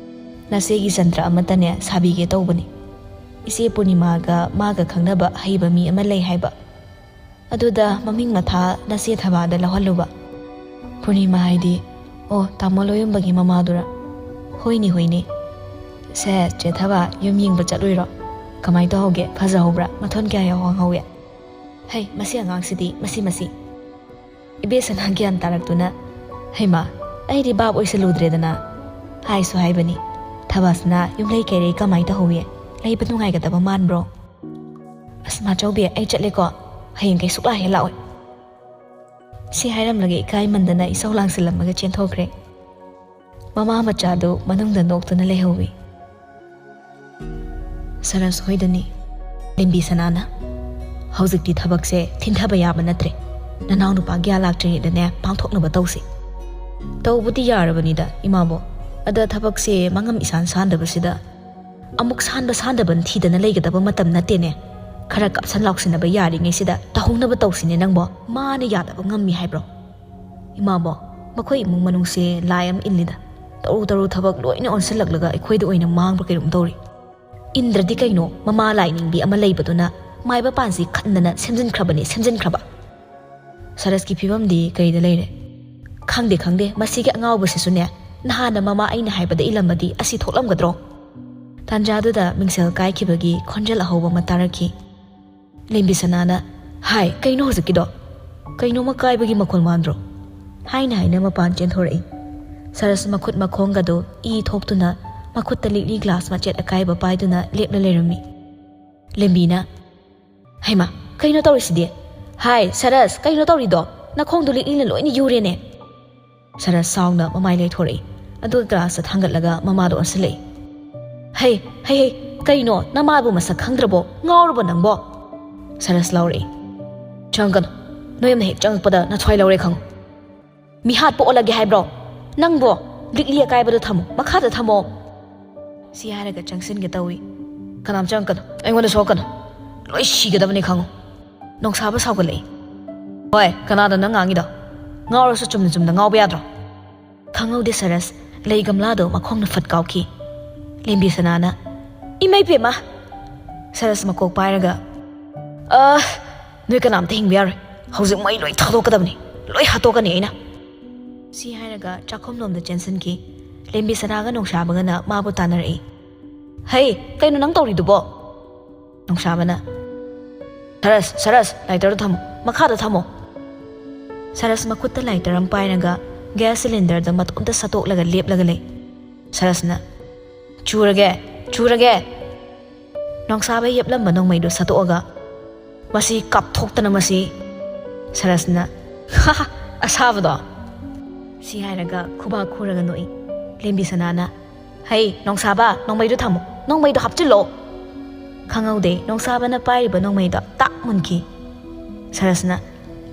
"ꯅꯆꯦꯒꯤ ꯖꯟꯇ꯭ꯔ ꯑꯃꯠꯇꯅꯦ ꯁꯥꯕꯤꯒꯦ ꯇꯧꯕꯅꯤ꯫ ꯏꯆꯦ ꯄꯨꯔꯅꯤꯃꯥꯒ ꯃꯥꯒ ꯈꯪꯅꯕ ꯑꯍꯩꯕ ꯃꯤ ꯑꯃ ꯂꯩ ꯍꯥꯏꯕ꯫ ꯑꯗꯨꯗ ꯃꯃꯤꯡ ꯃꯊꯥ ꯅꯆꯦ ꯊꯕꯥꯗ ꯂꯧꯍꯜꯂꯨꯕ꯫" "ꯄꯨꯔꯅꯤꯃꯥ ꯍꯥꯏꯗꯤ? ꯑꯣ, ꯇꯥꯃꯣ ꯂꯣꯌꯨꯝꯕꯒꯤ ꯃꯃꯥꯗꯨꯔꯥ?" "ꯍꯣꯏꯅꯦ, ꯍꯣꯏꯅꯦ꯫ ꯁꯦ, ꯆꯦ ꯊꯕꯥ, ꯌꯨꯝ ꯌꯦꯡꯕ ꯆꯠꯂꯨꯏꯔꯣ? ꯀꯃꯥꯏ ꯇꯧꯍꯧꯒꯦ? ꯐꯖꯍꯧꯕ꯭ꯔꯥ? ꯃꯊꯣꯟ ꯀꯌꯥ ꯌꯧꯍꯧꯍꯧꯋꯦ?" "ꯍꯩ, ꯃꯁꯤ ꯑꯉꯥꯡꯁꯤꯗꯤ, ꯃꯁꯤ, ꯃꯁꯤ!" ꯏꯕꯦꯁꯅꯥ ꯒ꯭ꯌꯥꯟ ꯇꯥꯔꯛꯇꯨꯅ, ꯍꯩꯃꯥ, ꯑꯩꯗꯤ ꯚꯥꯞ ꯑꯣꯏꯁꯜꯂꯨꯗ꯭ꯔꯦꯗꯅ꯫ ꯍꯥꯏꯁꯨ ꯍꯥꯏꯕꯅꯤ, ꯊꯕꯥꯁꯅꯥ ꯌꯨꯝꯂꯩ ꯀꯩꯔꯩ ꯀꯃꯥꯏ ꯇꯧꯍꯧꯏ? ꯂꯩꯕ ꯅꯨꯡꯉꯥꯏꯒꯗꯕ ꯃꯥꯟꯕ꯭ꯔꯣ? ꯑꯁ ꯃꯥꯆꯧꯕꯤ, ꯑꯩ ꯆꯠꯂꯦꯀꯣ꯫ ꯍꯌꯦꯡ ꯀꯩ ꯁꯨꯛꯂꯥꯛ ꯍꯦꯛ ꯂꯥꯛꯑꯣꯏ꯫ ꯁꯤ ꯍꯥꯏꯔꯝꯂꯒ ꯏꯀꯥꯏꯃꯟꯗꯅ ꯏꯁꯧ ꯂꯥꯡꯁꯤꯜꯂꯝꯃꯒ ꯆꯦꯟꯊꯣꯛꯈ꯭ꯔꯦ꯫ ꯃꯃꯥ ꯃꯆꯥꯗꯨ ꯃꯅꯨꯡꯗ ꯅꯣꯛꯇꯨꯅ ꯂꯩꯍꯧꯏ꯫ ꯁꯔꯁ ꯍꯣꯏꯗꯅꯤ꯫ ꯂꯦꯝꯕꯤ ꯁꯅꯥꯅ, "ꯍꯧꯖꯤꯛꯇꯤ ꯊꯕꯛꯁꯦ ꯊꯤꯟꯊꯕ ꯌꯥꯕ ꯅꯠꯇ꯭ꯔꯦ꯫ ꯅꯅꯥꯎ ꯅꯨꯄꯥ ꯒ꯭ꯌꯥ ꯂꯥꯛꯇ꯭ꯔꯤꯉꯩꯗꯅꯦ ꯄꯥꯡꯊꯣꯛꯅꯕ ꯇꯧꯁꯤ꯫" "ꯇꯧꯕꯗꯤ ꯌꯥꯔꯕꯅꯤꯗ ꯏꯃꯥꯕꯣ꯫ ꯑꯗ ꯊꯕꯛꯁꯦ ꯃꯉꯝ ꯏꯁꯥꯟ ꯁꯥꯟꯗꯕꯁꯤꯗ꯫ ꯑꯃꯨꯛ ꯁꯥꯟꯕ ꯁꯥꯟꯗꯕ ꯊꯤꯗꯅ ꯂꯩꯒꯗꯕ ꯃꯇꯝ ꯅꯠꯇꯦꯅꯦ꯫ ꯈꯔ ꯀꯥꯞꯁꯟ ꯂꯥꯎꯁꯤꯟꯅꯕ ꯌꯥꯔꯤꯉꯩꯁꯤꯗ ꯇꯧꯍꯧꯅꯕ ꯇꯧꯁꯤꯅꯦ ꯅꯪꯕꯣ꯫ ꯃꯥꯅ ꯌꯥꯗꯕ ꯉꯝꯃꯤ ꯍꯥꯏꯕ꯭ꯔꯣ? ꯏꯃꯥꯕꯣ, ꯃꯈꯣꯏ ꯏꯃꯨꯡ ꯃꯅꯨꯡꯁꯦ ꯂꯥꯏ ꯑꯃ ꯏꯜꯂꯤꯗ꯫ ꯇꯔꯨ ꯇꯔꯨ ꯊꯕꯛ ꯂꯣꯏꯅ ꯑꯣꯟꯁꯤꯜꯂꯛꯂꯒ ꯑꯩꯈꯣꯏꯗ ꯑꯣꯏꯅ ꯃꯥꯡꯕ꯭ꯔꯥ ꯀꯩꯅꯣꯝ ꯇꯧꯔꯤ꯫" "ꯏꯟꯗ꯭ꯔꯗꯤ ꯀꯩꯅꯣ, ꯃꯃꯥ ꯂꯥꯏꯅꯤꯡꯕꯤ ꯑꯃ ꯂꯩꯕꯗꯨꯅ ꯃꯥꯏꯕ ꯄꯥꯟꯁꯤ ꯈꯟꯗꯅ ꯁꯦꯝꯖꯤꯟꯈ꯭ꯔꯕꯅꯤ, ꯁꯦꯝꯖꯤꯟꯈ꯭ꯔꯕ꯫" "ꯁꯔꯁꯀꯤ ꯐꯤꯕꯝꯗꯤ ꯀꯔꯤꯗ ꯂꯩꯔꯦ?" "ꯈꯪꯗꯦ, ꯈꯪꯗꯦ, ꯃꯁꯤꯒꯤ ꯑꯉꯥꯎꯕꯁꯤꯁꯨꯅꯦ꯫ ꯅꯍꯥꯟꯅ ꯃꯃꯥ ꯑꯩꯅ ꯍꯥꯏꯕꯗ ꯏꯜꯂꯝꯃꯗꯤ ꯑꯁꯤ ꯊꯣꯛꯂꯝꯒꯗ꯭ꯔꯣ?" ꯇꯥꯟꯖꯥꯗꯨꯗ ꯃꯤꯡꯁꯦꯜ ꯀꯥꯏꯈꯤꯕꯒꯤ ꯈꯣꯟꯖꯦꯜ ꯑꯍꯧꯕ ꯑꯃ ꯇꯥꯔꯛꯈꯤ꯫ ꯂꯦꯝꯕꯤ ꯁꯅꯥꯅ, "ꯍꯥꯏ, ꯀꯩꯅꯣ ꯍꯧꯖꯤꯛꯀꯤꯗꯣ? ꯀꯩꯅꯣꯝꯃ ꯀꯥꯏꯕꯒꯤ ꯃꯈꯣꯜ ꯃꯥꯟꯗ꯭ꯔꯣ?" ꯍꯥꯏꯅ ꯍꯥꯏꯅ ꯃꯄꯥꯟ ꯆꯦꯟꯊꯣꯔꯛꯏ꯫ ꯁꯔꯁ ꯃꯈꯨꯠ ꯃꯈꯣꯡꯒꯗꯨ ꯏ ꯊꯣꯛꯇꯨꯅ ꯃꯈꯨꯠꯇ ꯂꯤꯛꯂꯤ ꯒ꯭ꯂꯥꯁ ꯃꯆꯦꯠ ꯑꯀꯥꯏꯕ ꯄꯥꯏꯗꯨꯅ ꯂꯦꯞꯂ ꯂꯩꯔꯝꯃꯤ꯫ ꯂꯦꯝꯕꯤꯅ, "ꯍꯩꯃꯥ, ꯀꯩꯅꯣ ꯇꯧꯔꯤꯁꯤꯗꯤ? ꯍꯥꯏ, ꯁꯔꯁ, ꯀꯩꯅꯣ ꯇꯧꯔꯤꯗꯣ? ꯅꯈꯣꯡꯗꯣ ꯂꯤꯛꯂꯤꯅ ꯂꯣꯏꯅ ꯌꯨꯔꯦꯅꯦ!" ꯁꯔꯁ ꯁꯥꯎꯅ ꯃꯃꯥꯏ ꯂꯩꯊꯣꯔꯛꯏ꯫ ꯑꯗꯨꯒ ꯒ꯭ꯂꯥꯁꯇ ꯊꯥꯡꯒꯠꯂꯒ ꯃꯃꯥꯗ ꯑꯣꯟꯁꯤꯜꯂꯛꯏ꯫ "ꯍꯩ, ꯍꯩ, ꯍꯩ, ꯀꯩꯅꯣ? ꯅꯃꯥꯕꯨ ꯃꯁꯛ ꯈꯪꯗ꯭ꯔꯕꯣ? ꯉꯥꯎꯔꯕꯣ ꯅꯪꯕꯣ?" ꯁꯔꯁ ꯂꯥꯎꯔꯛꯏ꯫ "ꯆꯪꯉꯛꯀꯅꯨ꯫ ꯅꯣꯏ ꯑꯃꯅ ꯍꯦꯛ ꯆꯪꯉꯛꯄꯗ ꯅꯊ꯭ꯋꯥꯏ ꯂꯧꯔꯦ ꯈꯪꯉꯨ꯫" "ꯃꯤꯍꯥꯠꯄ ꯑꯣꯜꯂꯒꯦ ꯍꯥꯏꯕ꯭ꯔꯣ? ꯅꯪꯕꯣ, ꯂꯤꯛꯂꯤ ꯑꯀꯥꯏꯕꯗꯣ ꯊꯝꯃꯣ, ꯃꯈꯥꯗ ꯊꯝꯃꯣ꯫" ꯁꯤ ꯍꯥꯏꯔꯒ ꯆꯪꯁꯤꯟꯒꯦ ꯇꯧꯏ꯫ "ꯀꯅꯥꯝ ꯆꯪꯉꯛꯀꯅꯨ, ꯑꯩꯉꯣꯟꯗ ꯁꯣꯛꯀꯅꯨ꯫ ꯂꯣꯏ ꯁꯤꯒꯗꯕꯅꯤ ꯈꯪꯉꯨ꯫" ꯅꯣꯡꯁꯥꯕ ꯁꯥꯎꯒꯠꯂꯛꯏ꯫ "ꯍꯣꯏ, ꯀꯅꯥꯗ ꯅꯪ ꯉꯥꯡꯉꯤꯗꯣ? ꯉꯥꯎꯔꯁꯨ ꯆꯨꯝꯅ ꯆꯨꯝꯅ ꯉꯥꯎꯕ ꯌꯥꯗ꯭ꯔꯣ?" ꯈꯪꯍꯧꯗꯦ ꯁꯔꯁ, ꯂꯩ ꯒꯝꯂꯥꯗꯣ ꯃꯈꯣꯡꯅ ꯐꯠ ꯀꯥꯎꯈꯤ꯫ ꯂꯦꯝꯕꯤ ꯁꯅꯥꯅ, "ꯏꯃꯩ ꯄꯦꯝꯃ!" ꯁꯔꯁ ꯃꯀꯣꯛ ꯄꯥꯏꯔꯒ, "ꯑ, ꯅꯣꯏ ꯀꯅꯥꯝꯇ ꯍꯤꯡꯕ ꯌꯥꯔꯣꯏ꯫ ꯍꯧꯖꯤꯛ ꯃꯩ ꯂꯣꯏ ꯊꯥꯗꯣꯛꯀꯗꯕꯅꯤ꯫ ꯂꯣꯏ ꯍꯥꯠꯇꯣꯛꯀꯅꯤ ꯑꯩꯅ꯫" ꯁꯤ ꯍꯥꯏꯔꯒ ꯆꯥꯛꯈꯨꯝꯂꯣꯝꯗ ꯆꯦꯟꯁꯤꯟꯈꯤ꯫ ꯂꯦꯝꯕꯤ ꯁꯅꯥꯒ ꯅꯣꯡꯁꯥꯕꯒꯅ ꯃꯥꯕꯨ ꯇꯥꯟꯅꯔꯛꯏ꯫ "ꯍꯩ, ꯀꯩꯅꯣ ꯅꯪ ꯇꯧꯔꯤꯗꯨꯕꯣ?" ꯅꯣꯡꯁꯥꯕꯅ, "ꯁꯔꯁ, ꯁꯔꯁ, ꯂꯥꯏꯇꯔꯗꯣ ꯊꯝꯃꯣ, ꯃꯈꯥꯗ ꯊꯝꯃꯣ꯫" ꯁꯔꯁ ꯃꯈꯨꯠꯇ ꯂꯥꯏꯇꯔ ꯑꯃ ꯄꯥꯏꯔꯒ ꯒ꯭ꯌꯥꯁ ꯁꯤꯂꯤꯟꯗꯔꯗ ꯃꯇꯣꯝꯇ ꯁꯠꯇꯣꯛꯂꯒ ꯂꯦꯞꯂꯒ ꯂꯩ꯫ ꯁꯔꯁꯅ, "ꯆꯨꯔꯒꯦ, ꯆꯨꯔꯒꯦ!" ꯅꯣꯡꯁꯥꯕ ꯌꯦꯞꯂꯝꯕ ꯅꯣꯡꯃꯩꯗꯨ ꯁꯠꯇꯣꯛꯑꯒ, "ꯃꯁꯤ ꯀꯥꯞꯊꯣꯛꯇꯅ ꯃꯁꯤ!" ꯁꯔꯁꯅ, "ꯍꯥ ꯍꯥ, ꯑꯁꯥꯕꯗꯣ!" ꯁꯤ ꯍꯥꯏꯔꯒ ꯈꯨꯕꯥꯛ ꯈꯨꯔꯒ ꯅꯣꯛꯏ꯫ ꯂꯦꯝꯕꯤ ꯁꯅꯥꯅ, "ꯍꯩ, ꯅꯣꯡꯁꯥꯕ, ꯅꯣꯡꯃꯩꯗꯨ ꯊꯝꯃꯨ, ꯅꯣꯡꯃꯩꯗꯨ ꯍꯥꯞꯆꯤꯜꯂꯣ!" ꯈꯪꯍꯧꯗꯦ, ꯅꯣꯡꯁꯥꯕꯅ ꯄꯥꯏꯔꯤꯕ ꯅꯣꯡꯃꯩꯗꯣ ꯇꯥꯛ ꯃꯨꯟꯈꯤ꯫ ꯁꯔꯁꯅ,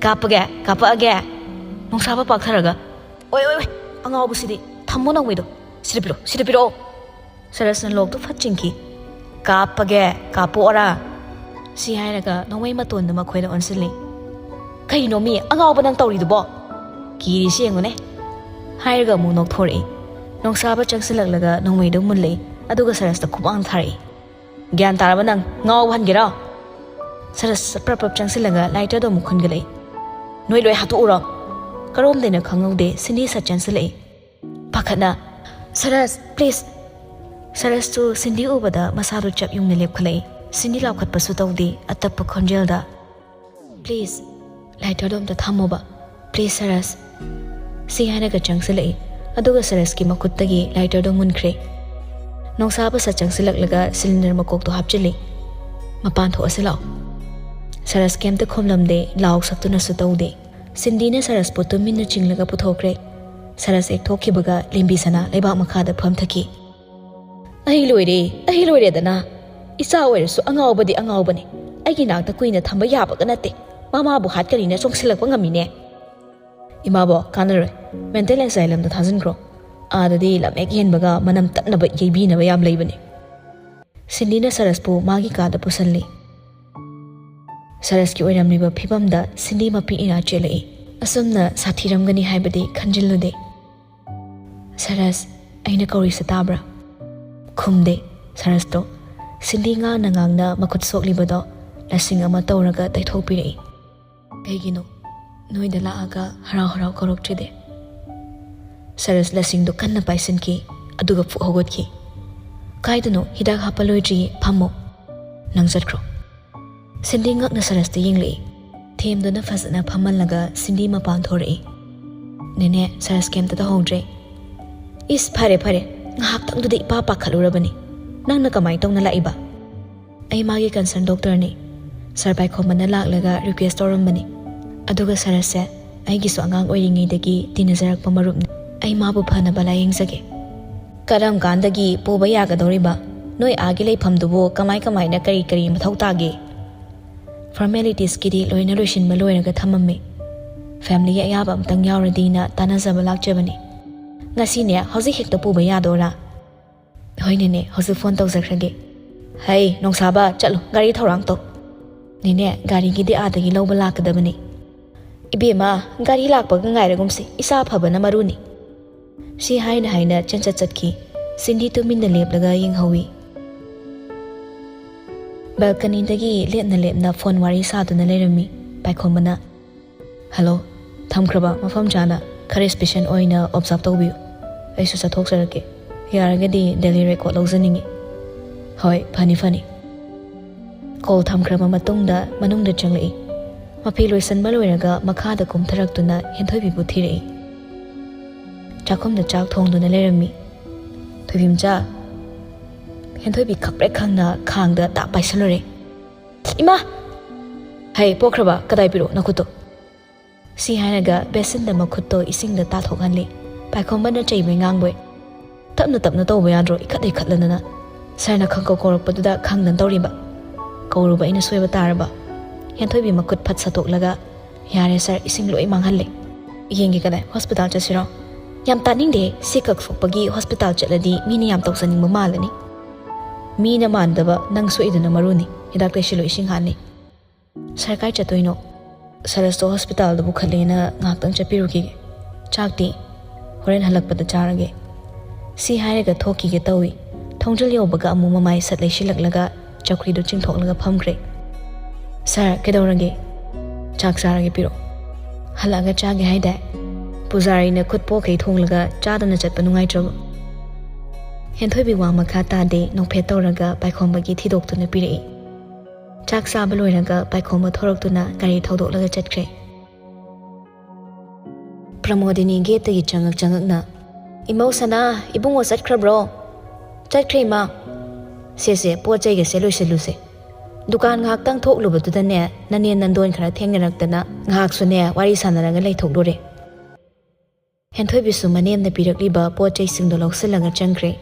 "ꯀꯥꯞꯄꯒꯦ, ꯀꯥꯞꯄꯛꯑꯒꯦ!" ꯅꯣꯡꯁꯥꯕ ꯄꯥꯛꯊꯔꯒ, "ꯑꯣꯏ, ꯑꯣꯏ, ꯑꯣꯏ, ꯑꯉꯥꯎꯕꯁꯤꯗꯤ! ꯊꯝꯃꯣ ꯅꯣꯡꯃꯩꯗꯣ! ꯁꯤꯗ ꯄꯤꯔꯛꯑꯣ, ꯁꯤꯗ ꯄꯤꯔꯛꯑꯣ!" ꯁꯔꯁꯅ ꯂꯣꯛꯇꯨ ꯐꯠ ꯆꯤꯡꯈꯤ꯫ "ꯀꯥꯞꯄꯒꯦ, ꯀꯥꯞꯄꯣꯛꯑꯣꯔꯥ?" ꯁꯤ ꯍꯥꯏꯔꯒ ꯅꯣꯡꯃꯩ ꯃꯇꯣꯟꯗꯨ ꯃꯈꯣꯏꯗ ꯑꯣꯟꯁꯤꯜꯂꯤ꯫ "ꯀꯩꯅꯣ ꯃꯤ ꯑꯉꯥꯎꯕ ꯅꯪ ꯇꯧꯔꯤꯗꯨꯕꯣ? ꯀꯤꯔꯤꯁꯤ ꯌꯦꯡꯉꯨꯅꯦ!" ꯍꯥꯏꯔꯒ ꯑꯃꯨꯛ ꯅꯣꯛꯊꯣꯔꯛꯏ꯫ ꯅꯣꯡꯁꯥꯕ ꯆꯪꯁꯤꯜꯂꯛꯂꯒ ꯅꯣꯡꯃꯩꯗꯨ ꯃꯨꯜꯂꯛꯏ, ꯑꯗꯨꯒ ꯁꯔꯁꯇ ꯈꯨꯕꯥꯛꯅ ꯊꯥꯔꯛꯏ꯫ "ꯒ꯭ꯌꯥꯟ ꯇꯥꯔꯕ ꯅꯪ? ꯉꯥꯎꯕ ꯍꯟꯒꯦꯔꯣ?" ꯁꯔꯁ ꯄ꯭ꯔꯞ ꯄ꯭ꯔꯞ ꯆꯪꯁꯤꯜꯂꯒ ꯂꯥꯏꯇꯔꯗꯣ ꯑꯃꯨꯛ ꯈꯨꯟꯒꯠꯂꯛꯏ꯫ "ꯅꯣꯏ ꯂꯣꯏ ꯍꯥꯠꯇꯣꯛꯎꯔꯣ!" ꯀꯔꯣꯝꯗꯩꯅꯣ ꯈꯪꯍꯧꯗꯦ, ꯁꯤꯟꯗꯤ ꯁꯠ ꯆꯦꯟꯁꯤꯜꯂꯛꯏ꯫ ꯄꯥꯈꯠꯅ, "ꯁꯔꯁ, ꯄ꯭ꯂꯤꯖ!" ꯁꯔꯁꯇꯨ ꯁꯤꯟꯗꯤ ꯎꯕꯗ ꯃꯁꯥꯗꯨ ꯆꯞ ꯌꯨꯡꯅ ꯂꯦꯞꯈꯠꯂꯛꯏ꯫ ꯁꯤꯟꯗꯤ ꯂꯥꯎꯈꯠꯄꯁꯨ ꯇꯧꯗꯦ, ꯑꯇꯞꯄ ꯈꯣꯟꯖꯦꯜꯗ, "ꯄ꯭ꯂꯤꯖ, ꯂꯥꯏꯇꯔꯗꯣ ꯑꯝꯇ ꯊꯝꯃꯣꯕ, ꯄ꯭ꯂꯤꯖ ꯁꯔꯁ!" ꯁꯤ ꯍꯥꯏꯔꯒ ꯆꯪꯁꯤꯜꯂꯛꯏ, ꯑꯗꯨꯒ ꯁꯔꯁꯀꯤ ꯃꯈꯨꯠꯇꯒꯤ ꯂꯥꯏꯇꯔꯗꯣ ꯃꯨꯟꯈ꯭ꯔꯦ꯫ ꯅꯣꯡꯁꯥꯕ ꯁꯠ ꯆꯪꯁꯤꯜꯂꯛꯂꯒ ꯁꯤꯂꯤꯟꯗꯔ ꯃꯀꯣꯛꯇꯣ ꯍꯥꯞꯆꯤꯜꯂꯤ꯫ "ꯃꯄꯥꯟ ꯊꯣꯛꯑꯁꯤ ꯂꯥꯛꯑꯣ!" ꯁꯔꯁ ꯀꯩꯝꯇ ꯈꯨꯝꯂꯝꯗꯦ, ꯂꯥꯎ ꯁꯛꯇꯨꯅꯁꯨ ꯇꯧꯗꯦ꯫ ꯁꯤꯟꯗꯤꯅ ꯁꯔꯁꯄꯨ ꯇꯨꯃꯤꯟꯅ ꯆꯤꯡꯂꯒ ꯄꯨꯊꯣꯛꯈ꯭ꯔꯦ꯫ ꯁꯔꯁ ꯍꯦꯛ ꯊꯣꯛꯈꯤꯕꯒ ꯂꯦꯝꯕꯤ ꯁꯅꯥ ꯂꯩꯕꯥꯛ ꯃꯈꯥꯗ ꯐꯝꯊꯈꯤ꯫ "ꯑꯩ ꯂꯣꯏꯔꯦ, ꯑꯩ ꯂꯣꯏꯔꯦꯗꯅ! ꯏꯆꯥ ꯑꯣꯏꯔꯁꯨ ꯑꯉꯥꯎꯕꯗꯤ ꯑꯉꯥꯎꯕꯅꯤ꯫ ꯑꯩꯒꯤ ꯅꯥꯛꯇ ꯀꯨꯏꯅ ꯊꯝꯕ ꯌꯥꯕꯒ ꯅꯠꯇꯦ꯫ ꯃꯃꯥꯕꯨ ꯍꯥꯠꯀꯅꯤꯅ ꯆꯣꯡꯁꯤꯜꯂꯛꯄ ꯉꯝꯃꯤꯅꯦ꯫ ꯏꯃꯥꯕꯣ, ꯀꯥꯟꯅꯔꯣꯏ꯫ ꯃꯦꯟꯇꯦꯜ ꯑꯦꯁꯥꯏꯂꯝꯗ ꯊꯥꯖꯤꯟꯈ꯭ꯔꯣ꯫ ꯑꯥꯗꯗꯤ ꯂꯝꯍꯦꯛ ꯍꯦꯟꯕꯒ ꯃꯅꯝ ꯇꯠꯅꯕ ꯌꯩꯕꯤꯅꯕ ꯌꯥꯝ ꯂꯩꯕꯅꯤ꯫" ꯁꯤꯟꯗꯤꯅ ꯁꯔꯁꯄꯨ ꯃꯥꯒꯤ ꯀꯥꯗ ꯄꯨꯁꯜꯂꯤ꯫ ꯁꯔꯁꯀꯤ ꯑꯣꯏꯔꯝꯂꯤꯕ ꯐꯤꯕꯝꯗ ꯁꯤꯟꯗꯤ ꯃꯄꯤ ꯏꯔꯥ ꯆꯦꯜꯂꯛꯏ꯫ ꯑꯁꯨꯝꯅ ꯁꯥꯊꯤꯔꯝꯒꯅꯤ ꯍꯥꯏꯕꯗꯤ ꯈꯟꯖꯤꯜꯂꯨꯗꯦ꯫ "ꯁꯔꯁ, ꯑꯩꯅ ꯀꯧꯔꯤꯁꯦ ꯇꯥꯕ꯭ꯔꯥ?" ꯈꯨꯝꯗꯦ꯫ ꯁꯔꯁꯇꯣ ꯁꯤꯟꯗꯤ ꯉꯥꯡꯅ ꯉꯥꯡꯅ ꯃꯈꯨꯠ ꯁꯣꯛꯂꯤꯕꯗꯣ ꯂꯁꯤꯡ ꯑꯃ ꯇꯧꯔꯒ ꯇꯩꯊꯣꯛꯄꯤꯔꯛꯏ꯫ "ꯀꯩꯒꯤꯅꯣ ꯅꯣꯏꯗ ꯂꯥꯛꯑꯒ ꯍꯔꯥꯎ ꯍꯔꯥꯎ ꯀꯧꯔꯛꯇ꯭ꯔꯤꯗꯤ?" ꯁꯔꯁ ꯂꯁꯤꯡꯗꯣ ꯀꯟꯅ ꯄꯥꯏꯁꯤꯟꯈꯤ, ꯑꯗꯨꯒ ꯐꯨꯛ ꯍꯧꯒꯠꯈꯤ꯫ "ꯀꯥꯏꯗꯅꯣ, ꯍꯤꯗꯥꯛ ꯍꯥꯞꯄ ꯂꯣꯏꯗ꯭ꯔꯤꯌꯦ, ꯐꯝꯃꯣ꯫ ꯅꯪ ꯆꯠꯈ꯭ꯔꯣ꯫" ꯁꯤꯟꯗꯤ ꯉꯛꯅ ꯁꯔꯁꯇ ꯌꯦꯡꯂꯛꯏ꯫ ꯊꯦꯝꯗꯨꯅ ꯐꯖꯅ ꯐꯝꯍꯜꯂꯒ ꯁꯤꯟꯗꯤ ꯃꯄꯥꯟ ꯊꯣꯔꯛꯏ꯫ "ꯅꯦꯅꯦ, ꯁꯔꯁ ꯀꯩꯝꯇ ꯇꯧꯍꯧꯗ꯭ꯔꯦ꯫" "ꯏꯁ, ꯐꯔꯦ ꯐꯔꯦ, ꯉꯥꯏꯍꯥꯛꯇꯪꯗꯨꯗ ꯏꯄꯥ ꯄꯥꯈꯠꯂꯨꯔꯕꯅꯤ꯫ ꯅꯪꯅ ꯀꯃꯥꯏꯅ ꯇꯧꯅ ꯂꯥꯛꯏꯕ?" "ꯑꯩ ꯃꯥꯒꯤ ꯀꯟꯁꯔꯟ ꯗꯣꯛꯇꯔꯅꯤ꯫ ꯁꯔ ꯄꯥꯏꯈꯣꯝꯕꯅ ꯂꯥꯛꯂꯒ ꯔꯤꯀ꯭ꯋꯦꯁ ꯇꯧꯔꯝꯕꯅꯤ꯫ ꯑꯗꯨꯒ ꯁꯔꯁꯁꯦ ꯑꯩꯒꯤꯁꯨ ꯑꯉꯥꯡ ꯑꯣꯏꯔꯤꯉꯩꯗꯒꯤ ꯇꯤꯟꯅꯖꯔꯛꯄ ꯃꯔꯨꯞꯅꯤ꯫ ꯑꯩ ꯃꯥꯕꯨ ꯐꯅꯕ ꯂꯥꯌꯦꯡꯖꯒꯦ꯫" "ꯀꯔꯝ ꯀꯥꯟꯗꯒꯤ ꯄꯨꯕ ꯌꯥꯒꯗꯧꯔꯤꯕ? ꯅꯣꯏ ꯑꯥꯒꯤ ꯂꯩꯐꯝꯗꯨꯕꯨ ꯀꯃꯥꯏ ꯀꯃꯥꯏꯅ ꯀꯔꯤ ꯀꯔꯤ ꯃꯊꯧ ꯇꯥꯒꯦ?" "ꯐꯣꯔꯃꯦꯂꯤꯇꯤꯁꯀꯤꯗꯤ ꯂꯣꯏꯅ ꯂꯣꯏꯁꯤꯟꯕ ꯂꯣꯏꯔꯒ ꯊꯝꯃꯝꯃꯦ꯫ ꯐꯦꯃꯤꯂꯤꯒꯤ ꯑꯌꯥꯕ ꯑꯝꯇꯪ ꯌꯥꯎꯔꯗꯤꯅ ꯇꯥꯟꯅꯖꯕ ꯂꯥꯛꯆꯕꯅꯤ꯫" "ꯉꯁꯤꯅꯦ, ꯍꯧꯖꯤꯛ ꯍꯦꯛꯇ ꯄꯨꯕ ꯌꯥꯗꯣꯔꯥ?" "ꯍꯣꯏ ꯅꯦꯅꯦ, ꯍꯧꯖꯤꯛ ꯐꯣꯟ ꯇꯧꯖꯈ꯭ꯔꯒꯦ꯫" "ꯍꯩ, ꯅꯣꯡꯁꯥꯕ, ꯆꯠꯂꯣ, ꯒꯥꯔꯤ ꯊꯧꯔꯥꯡ ꯇꯧ꯫" "ꯅꯦꯅꯦ, ꯒꯥꯔꯤꯒꯤꯗꯤ ꯑꯥꯗꯒꯤ ꯂꯧꯕ ꯂꯥꯛꯀꯗꯕꯅꯤ꯫" "ꯏꯕꯦꯝꯃ, ꯒꯥꯔꯤ ꯂꯥꯛꯄꯒ ꯉꯥꯏꯔꯒꯨꯝꯁꯤ, ꯏꯁꯥ ꯐꯕꯅ ꯃꯔꯨꯅꯤ꯫" ꯁꯤ ꯍꯥꯏꯅ ꯍꯥꯏꯅ ꯆꯦꯟꯆꯠ ꯆꯠꯈꯤ꯫ ꯁꯤꯟꯗꯤ ꯇꯨꯃꯤꯟꯅ ꯂꯦꯞꯂꯒ ꯌꯦꯡꯍꯧꯏ꯫ ꯕꯦꯜꯀꯅꯤꯗꯒꯤ ꯂꯦꯞꯅ ꯂꯦꯞꯅ ꯐꯣꯟ ꯋꯥꯔꯤ ꯁꯥꯗꯨꯅ ꯂꯩꯔꯝꯃꯤ ꯄꯥꯏꯈꯣꯝꯕꯅ꯫ "ꯍꯜꯂꯣ, ꯊꯝꯈ꯭ꯔꯕ ꯃꯐꯝ ꯆꯥꯅ? ꯈꯔ ꯏꯁꯄꯤꯁꯦꯟ ꯑꯣꯏꯅ ꯑꯣꯕꯖꯥꯔꯕ ꯇꯧꯕꯤꯌꯨ꯫ ꯑꯩꯁꯨ ꯆꯠꯊꯣꯛꯆꯔꯛꯀꯦ꯫ ꯌꯥꯔꯒꯗꯤ ꯗꯦꯂꯤ ꯔꯦꯀꯣꯔꯗ ꯂꯧꯖꯅꯤꯡꯉꯤ꯫" "ꯍꯣꯏ, ꯐꯅꯤ, ꯐꯅꯤ꯫" ꯀꯣꯜ ꯊꯝꯈ꯭ꯔꯕ ꯃꯇꯨꯡꯗ ꯃꯅꯨꯡꯗ ꯆꯪꯂꯛꯏ꯫ ꯃꯐꯤ ꯂꯣꯏꯁꯟꯕ ꯂꯣꯏꯔꯒ ꯃꯈꯥꯗ ꯀꯨꯝꯊꯔꯛꯇꯨꯅ ꯍꯦꯟꯊꯣꯏꯕꯤꯕꯨ ꯊꯤꯔꯛꯏ꯫ ꯆꯥꯛꯈꯨꯝꯗ ꯆꯥꯛ ꯊꯣꯡꯗꯨꯅ ꯂꯩꯔꯝꯃꯤ꯫ "ꯊꯣꯏꯕꯤꯝꯆꯥ, ꯍꯦꯟꯊꯣꯏꯕꯤ ꯈꯪꯄ꯭ꯔꯦꯛ ꯈꯪꯅ ꯈꯥꯡꯗ ꯇꯥꯞ ꯄꯥꯏꯁꯜꯂꯨꯔꯦ꯫ ꯏꯃꯥ!" "ꯍꯩ, ꯄꯣꯛꯈ꯭ꯔꯕ? ꯀꯗꯥꯏ ꯄꯤꯔꯛꯑꯣ ꯅꯈꯨꯠꯇꯣ?" ꯁꯤ ꯍꯥꯏꯔꯒ ꯕꯦꯁꯤꯟꯗ ꯃꯈꯨꯠꯇꯣ ꯏꯁꯤꯡꯗ ꯇꯥꯊꯣꯛꯍꯜꯂꯤ꯫ ꯄꯥꯏꯈꯣꯝꯕꯅ ꯆꯩꯕꯣꯏ ꯉꯥꯡꯕꯣꯏ꯫ "ꯇꯞꯅ ꯇꯞꯅ ꯇꯧꯕ ꯌꯥꯗ꯭ꯔꯣ? ꯏꯈꯠ ꯏꯈꯠꯂꯗꯅ꯫ ꯁꯥꯔꯅ ꯈꯪꯀꯧ ꯀꯧꯔꯛꯄꯗꯨꯗ ꯈꯪꯗꯅ ꯇꯧꯔꯤꯕ꯫ ꯀꯧꯔꯨꯕ ꯑꯩꯅ ꯁꯣꯏꯕ ꯇꯥꯔꯕ?" ꯍꯦꯟꯊꯣꯏꯕꯤ ꯃꯈꯨꯠ ꯐꯠ ꯁꯠꯇꯣꯛꯂꯒ, "ꯌꯥꯔꯦ ꯁꯥꯔ, ꯏꯁꯤꯡ ꯂꯣꯏ ꯃꯥꯡꯍꯜꯂꯦ꯫ ꯌꯦꯡꯒꯦ ꯀꯗꯥꯏ, ꯍꯣꯁꯄꯤꯇꯥꯜ ꯆꯠꯁꯤꯔꯣ?" "ꯌꯥꯝ ꯇꯥꯅꯤꯡꯗꯦ, ꯁꯤ ꯀꯛ ꯁꯣꯛꯄꯒꯤ ꯍꯣꯁꯄꯤꯇꯥꯜ ꯆꯠꯂꯗꯤ ꯃꯤꯅ ꯌꯥꯝ ꯇꯧꯖꯅꯤꯡꯕ ꯃꯥꯜꯂꯅꯤ꯫" "ꯃꯤꯅ ꯃꯥꯟꯗꯕ ꯅꯪ ꯁꯣꯛꯏꯗꯨꯅ ꯃꯔꯨꯅꯤ꯫ ꯍꯤꯗꯥꯛ ꯇꯩꯁꯤꯜꯂꯣ, ꯏꯁꯤꯡ ꯍꯥꯟꯅꯤ꯫" "ꯁꯥꯔ, ꯀꯥꯏ ꯆꯠꯇꯣꯏꯅꯣ?" "ꯁꯔꯁꯇꯣ ꯍꯣꯁꯄꯤꯇꯥꯜꯗ ꯄꯨꯈꯠꯂꯦꯅ ꯉꯥꯏꯍꯥꯛꯇꯪ ꯆꯠꯄꯤꯔꯨꯈꯤꯒꯦ꯫ ꯆꯥꯛꯇꯤ ꯍꯣꯔꯦꯟ ꯍꯜꯂꯛꯄꯗ ꯆꯥꯔꯒꯦ꯫" ꯁꯤ ꯍꯥꯏꯔꯒ ꯊꯣꯛꯈꯤꯒꯦ ꯇꯧꯏ꯫ ꯊꯣꯡꯖꯤꯜ ꯌꯧꯕꯒ ꯑꯃꯨꯛ ꯃꯃꯥꯏ ꯁꯠ ꯂꯩꯁꯤꯜꯂꯛꯂꯒ ꯆꯧꯀ꯭ꯔꯤꯗꯨ ꯆꯤꯡꯊꯣꯛꯂꯒ ꯐꯝꯈ꯭ꯔꯦ꯫ "ꯁꯥꯔ, ꯀꯩꯗꯧꯔꯒꯦ? ꯆꯥꯛ ꯆꯥꯔꯒꯦ, ꯄꯤꯔꯛꯑꯣ꯫" "ꯍꯜꯂꯛꯑꯒ ꯆꯥꯒꯦ ꯍꯥꯏꯗꯥꯏ? ꯄꯨꯖꯥꯔꯤꯅ ꯈꯨꯠ ꯄꯣꯛꯈꯩ ꯊꯣꯡꯂꯒ ꯆꯥꯗꯅ ꯆꯠꯄ ꯅꯨꯡꯉꯥꯏꯇ꯭ꯔꯕꯣ?" ꯍꯦꯟꯊꯣꯏꯕꯤ ꯋꯥ ꯃꯈꯥ ꯇꯥꯗꯦ, ꯅꯣꯛꯐꯦꯠ ꯇꯧꯔꯒ ꯄꯥꯏꯈꯣꯝꯕꯒꯤ ꯊꯤꯗꯣꯛꯇꯨꯅ ꯄꯤꯔꯛꯏ꯫ ꯆꯥꯛ ꯆꯥꯕ ꯂꯣꯏꯔꯒ ꯄꯥꯏꯈꯣꯝꯕ ꯊꯣꯔꯛꯇꯨꯅ ꯒꯥꯔꯤ ꯊꯧꯗꯣꯛꯂꯒ ꯆꯠꯈ꯭ꯔꯦ꯫ ꯄ꯭ꯔꯃꯣꯗꯤꯅꯤ ꯒꯦꯠꯇꯒꯤ ꯆꯪꯉꯛ ꯆꯪꯉꯛꯅ, "ꯏꯃꯧ ꯁꯅꯥ, ꯏꯕꯨꯡꯉꯣ ꯆꯠꯈ꯭ꯔꯕ꯭ꯔꯣ?" "ꯆꯠꯈ꯭ꯔꯦ, ꯏꯃꯥ꯫ ꯁꯦ, ꯁꯦ, ꯄꯣꯠ ꯆꯩꯒꯁꯦ ꯂꯣꯏꯁꯤꯜꯂꯨꯁꯦ꯫ ꯗꯨꯀꯥꯟ ꯉꯥꯏꯍꯥꯛꯇꯪ ꯊꯣꯛꯂꯨꯕꯗꯨꯗꯅꯦ, ꯅꯅꯦꯝ ꯅꯟꯗꯣꯟ ꯈꯔ ꯊꯦꯡꯅꯔꯛꯇꯅ ꯉꯥꯏꯍꯥꯛꯁꯨꯅꯦ ꯋꯥꯔꯤ ꯁꯥꯟꯅꯔꯒ ꯂꯩꯊꯣꯛꯂꯨꯔꯦ꯫" ꯍꯦꯟꯊꯣꯏꯕꯤꯁꯨ ꯃꯅꯦꯝꯅ ꯄꯤꯔꯛꯂꯤꯕ ꯄꯣꯠ ꯆꯩꯁꯤꯡꯗꯣ ꯂꯧꯁꯤꯜꯂꯒ ꯆꯪꯈ꯭ꯔꯦ꯫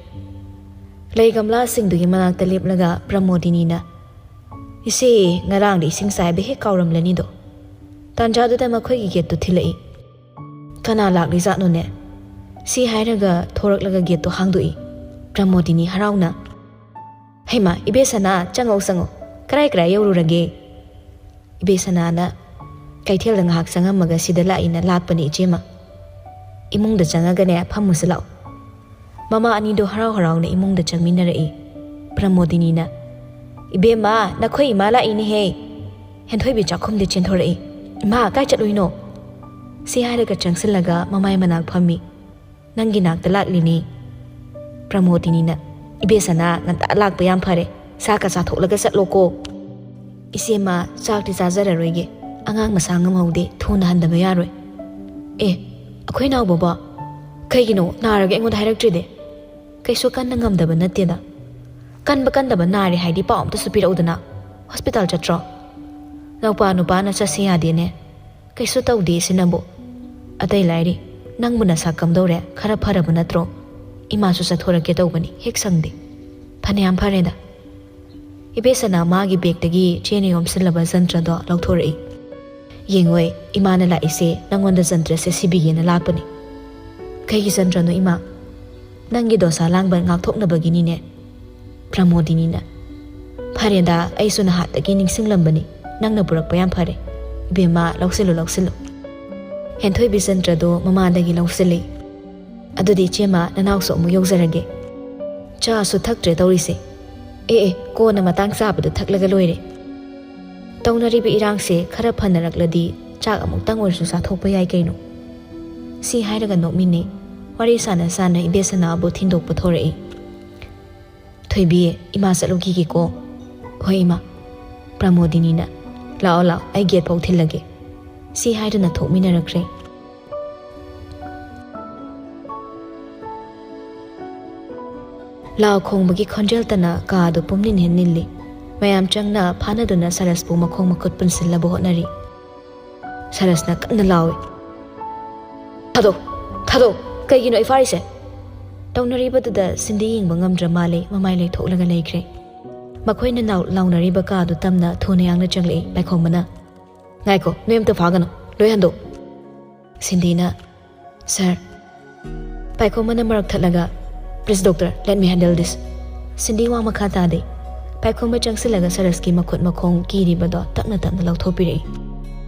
ꯂꯩ ꯒꯝꯂꯥꯁꯤꯡꯗꯨꯒꯤ ꯃꯅꯥꯛꯇ ꯂꯦꯞꯂꯒ ꯄ꯭ꯔꯃꯣꯗꯤꯅꯤꯅ, "ꯏꯆꯦ, ꯉꯔꯥꯡꯗꯤ ꯏꯁꯤꯡ ꯆꯥꯏꯕ ꯍꯦꯛ ꯀꯥꯎꯔꯝꯂꯅꯤꯗꯣ꯫ ꯇꯥꯟꯖꯥꯗꯨꯗ ꯃꯈꯣꯏꯒꯤ ꯒꯦꯠꯇꯨ ꯊꯤꯜꯂꯛꯏ꯫ ꯀꯅꯥ ꯂꯥꯛꯂꯤꯖꯥꯠꯅꯣꯅꯦ?" ꯁꯤ ꯍꯥꯏꯔꯒ ꯊꯣꯔꯛꯂꯒ ꯒꯦꯠꯇꯣ ꯍꯥꯡꯗꯣꯛꯏ꯫ ꯄ꯭ꯔꯃꯣꯗꯤꯅꯤ ꯍꯔꯥꯎꯅ, "ꯍꯩꯃꯥ, ꯏꯕꯦꯁꯅꯥ, ꯆꯪꯉꯧ, ꯆꯪꯉꯧ꯫ ꯀꯔꯥꯏ ꯀꯔꯥꯏ ꯌꯧꯔꯨꯔꯒꯦ?" ꯏꯕꯦꯁꯅꯥꯅ, "ꯀꯩꯊꯦꯜꯗ ꯉꯥꯏꯍꯥꯛ ꯆꯪꯉꯝꯃꯒ ꯁꯤꯗ ꯂꯥꯛꯏꯅ ꯂꯥꯛꯄꯅꯤ, ꯏꯆꯦꯃ꯫ ꯏꯃꯨꯡꯗ ꯆꯪꯉꯒꯅꯦ ꯐꯝꯃꯨꯁꯤ ꯂꯥꯛꯑꯣ꯫" ꯃꯃꯥ ꯑꯅꯤꯗꯣ ꯍꯔꯥꯎ ꯍꯔꯥꯎꯅ ꯏꯃꯨꯡꯗ ꯆꯪꯃꯤꯟꯅꯔꯛꯏ꯫ ꯄ꯭ꯔꯃꯣꯗꯤꯅꯤꯅ, "ꯏꯕꯦꯝꯃ, ꯅꯈꯣꯏ ꯏꯃꯥ ꯂꯥꯛꯏꯅꯦꯍꯦ!" ꯍꯦꯟꯊꯣꯏꯕꯤ ꯆꯥꯛꯈꯨꯝꯗ ꯆꯦꯟꯊꯣꯔꯛꯏ꯫ "ꯏꯃꯥ, ꯀꯥꯏ ꯆꯠꯂꯨꯏꯅꯣ?" ꯁꯤ ꯍꯥꯏꯔꯒ ꯆꯪꯁꯤꯜꯂꯒ ꯃꯃꯥꯏ ꯃꯅꯥꯛ ꯐꯝꯃꯤ꯫ "ꯅꯪꯒꯤ ꯅꯥꯛꯇ ꯂꯥꯛꯂꯤꯅꯤ꯫" ꯄ꯭ꯔꯃꯣꯗꯤꯅꯤꯅ, "ꯏꯕꯦꯁꯅꯥ, ꯉꯟꯇꯥ ꯂꯥꯛꯄ ꯌꯥꯝ ꯐꯔꯦ꯫ ꯆꯥꯛꯀ ꯆꯥꯊꯣꯛꯂꯒ ꯆꯠꯂꯣꯀꯣ꯫" "ꯏꯆꯦꯃ, ꯆꯥꯛꯇꯤ ꯆꯥꯖꯔꯔꯣꯏꯒꯦ꯫ ꯑꯉꯥꯡ ꯃꯁꯥ ꯉꯝꯍꯧꯗꯦ, ꯊꯨꯅ ꯍꯟꯗꯕ ꯌꯥꯔꯣꯏ꯫" "ꯑꯦ, ꯑꯩꯈꯣꯏ ꯅꯥꯎꯕꯕꯣ? ꯀꯩꯒꯤꯅꯣ, ꯅꯥꯔꯒ ꯑꯩꯉꯣꯟꯗ ꯍꯥꯏꯔꯛꯇ꯭ꯔꯤꯗꯤ?" "ꯀꯩꯁꯨ ꯀꯟꯅ ꯉꯝꯗꯕ ꯅꯠꯇꯦꯗ꯫" "ꯀꯟꯕ ꯀꯟꯗꯕ ꯅꯥꯔꯦ ꯍꯥꯏꯗꯤ ꯄꯥꯎ ꯑꯝꯇꯁꯨ ꯄꯤꯔꯛꯎꯗꯅ꯫ ꯍꯣꯁꯄꯤꯇꯥꯜ ꯆꯠꯇ꯭ꯔꯣ?" "ꯅꯧꯄꯥ ꯅꯨꯄꯥꯅ ꯆꯠꯁꯤ ꯌꯥꯗꯦꯅꯦ꯫" "ꯀꯩꯁꯨ ꯇꯧꯗꯦ ꯁꯤꯅꯕꯨ꯫ ꯑꯇꯩ ꯂꯥꯏꯔꯤ, ꯅꯪꯕꯨ ꯅꯁꯥ ꯀꯝꯗꯧꯔꯦ? ꯈꯔ ꯐꯔꯕ ꯅꯠꯇ꯭ꯔꯣ? ꯏꯃꯥꯁꯨ ꯆꯠꯊꯣꯔꯛꯀꯦ ꯇꯧꯕꯅꯤ, ꯍꯦꯛ ꯁꯪꯗꯦ꯫" "ꯐꯅꯌꯥꯝ ꯐꯔꯦꯗ꯫" ꯏꯕꯦꯁꯅꯥ ꯃꯥꯒꯤ ꯕꯦꯒꯇꯒꯤ ꯆꯦꯅ ꯌꯣꯝꯁꯤꯜꯂꯕ ꯖꯟꯇ꯭ꯔꯗꯣ ꯂꯧꯊꯣꯔꯛꯏ꯫ "ꯌꯦꯡꯉꯣꯏ, ꯏꯃꯥꯅ ꯂꯥꯛꯏꯁꯦ ꯅꯪꯉꯣꯟꯗ ꯖꯟꯇ꯭ꯔꯁꯦ ꯁꯤꯕꯤꯒꯦꯅ ꯂꯥꯛꯄꯅꯤ꯫" "ꯀꯩꯒꯤ ꯖꯟꯇ꯭ꯔꯅꯣ, ꯏꯃꯥ?" "ꯅꯪꯒꯤ ꯗꯣꯁꯥ ꯂꯥꯡꯕ ꯉꯥꯛꯊꯣꯛꯅꯕꯒꯤꯅꯤꯅꯦ꯫" ꯄ꯭ꯔꯃꯣꯗꯤꯅꯤꯅ, "ꯐꯔꯦꯗ, ꯑꯩꯁꯨ ꯅꯍꯥꯟꯗꯒꯤ ꯅꯤꯡꯁꯤꯡꯂꯝꯕꯅꯤ꯫ ꯅꯪꯅ ꯄꯨꯔꯛꯄ ꯌꯥꯝ ꯐꯔꯦ꯫ ꯏꯕꯦꯝꯃ, ꯂꯧꯁꯤꯜꯂꯨ, ꯂꯧꯁꯤꯜꯂꯨ꯫" ꯍꯦꯟꯊꯣꯏꯕꯤ ꯖꯟꯇ꯭ꯔꯗꯣ ꯃꯃꯥꯗꯒꯤ ꯂꯧꯁꯤꯜꯂꯤ꯫ "ꯑꯗꯨꯗꯤ ꯏꯆꯦꯃ, ꯅꯅꯥꯎꯁꯨ ꯑꯃꯨꯛ ꯌꯧꯖꯔꯒꯦ꯫ ꯆꯥꯁꯨ ꯊꯛꯇ꯭ꯔꯦ ꯇꯧꯔꯤꯁꯦ꯫" "ꯑꯦ, ꯑꯦ, ꯀꯣꯟꯅ ꯃꯇꯥꯡ ꯆꯥꯕꯗ ꯊꯛꯂꯒ ꯂꯣꯏꯔꯦ꯫ ꯇꯧꯅꯔꯤꯕ ꯏꯔꯥꯡꯁꯦ ꯈꯔ ꯐꯅꯔꯛꯂꯗꯤ ꯆꯥꯛ ꯑꯃꯨꯛꯇꯪ ꯑꯣꯏꯔꯁꯨ ꯆꯥꯊꯣꯛꯄ ꯌꯥꯏ ꯀꯩꯅꯣ꯫" ꯁꯤ ꯍꯥꯏꯔꯒ ꯅꯣꯛꯃꯤꯟꯅꯩ꯫ ꯋꯥꯔꯤ ꯁꯥꯟꯅ ꯁꯥꯟꯅ ꯏꯕꯦꯁꯅꯥꯕꯨ ꯊꯤꯟꯗꯣꯛꯄ ꯊꯣꯔꯛꯏ꯫ "ꯊꯣꯏꯕꯤ, ꯏꯃꯥ ꯆꯠꯂꯨꯈꯤꯒꯦꯀꯣ꯫" "ꯍꯣꯏ, ꯏꯃꯥ꯫" ꯄ꯭ꯔꯃꯣꯗꯤꯅꯤꯅ, "ꯂꯥꯛꯑꯣ, ꯂꯥꯛꯑꯣ, ꯑꯩ ꯒꯦꯠ ꯐꯥꯎ ꯊꯤꯜꯂꯒꯦ꯫" ꯁꯤ ꯍꯥꯏꯗꯨꯅ ꯊꯣꯛꯃꯤꯟꯅꯔꯛꯈ꯭ꯔꯦ꯫ ꯂꯥꯎ ꯈꯣꯡꯕꯒꯤ ꯈꯣꯟꯖꯦꯜꯇꯅ ꯀꯥꯗꯨ ꯄꯨꯝꯅꯤꯟ ꯍꯦꯟꯅꯤꯜꯂꯤ꯫ ꯃꯌꯥꯝ ꯆꯪꯅ ꯐꯥꯅꯗꯨꯅ ꯁꯔꯁꯄꯨ ꯃꯈꯣꯡ ꯃꯈꯨꯠ ꯄꯨꯟꯁꯤꯜꯂꯕ ꯍꯣꯠꯅꯔꯤ꯫ ꯁꯔꯁꯅ ꯀꯟꯅ ꯂꯥꯎꯏ, "ꯊꯥꯗꯣꯛ! ꯊꯥꯗꯣꯛ! ꯀꯩꯒꯤꯅꯣ ꯑꯩ ꯐꯥꯔꯤꯁꯦ?" ꯇꯧꯅꯔꯤꯕꯗꯨꯗ ꯁꯤꯟꯗꯤ ꯌꯦꯡꯕ ꯉꯝꯗ꯭ꯔ ꯃꯥꯜꯂꯦ, ꯃꯃꯥꯏ ꯂꯩꯊꯣꯛꯂꯒ ꯂꯩꯈ꯭ꯔꯦ꯫ ꯃꯈꯣꯏꯅ ꯅꯥꯎ-, ꯂꯥꯎꯅꯔꯤꯕ ꯀꯥꯗꯨ ꯇꯝꯅ ꯊꯨꯅ ꯌꯥꯡꯅ ꯆꯪꯂꯛꯏ꯫ ꯄꯥꯏꯈꯣꯝꯕꯅ, "ꯉꯥꯏꯈꯣ, ꯅꯣꯏ ꯑꯝꯇ ꯐꯥꯒꯅꯨ, ꯂꯣꯏ ꯍꯟꯗꯣꯛ!" ꯁꯤꯟꯗꯤꯅ, "ꯁꯔ꯫" ꯄꯥꯏꯈꯣꯝꯕꯅ ꯃꯔꯛ ꯊꯠꯂꯒ, "Please doctor, let me handle this." ꯁꯤꯟꯗꯤ ꯋꯥ ꯃꯈꯥ ꯇꯥꯗꯦ꯫ ꯄꯥꯏꯈꯣꯝꯕ ꯆꯪꯁꯤꯜꯂꯒ ꯁꯔꯁꯀꯤ ꯃꯈꯨꯠ ꯃꯈꯣꯡ ꯀꯤꯔꯤꯕꯗꯣ ꯇꯞꯅ ꯇꯞꯅ ꯂꯧꯊꯣꯛꯄꯤꯔꯛꯏ꯫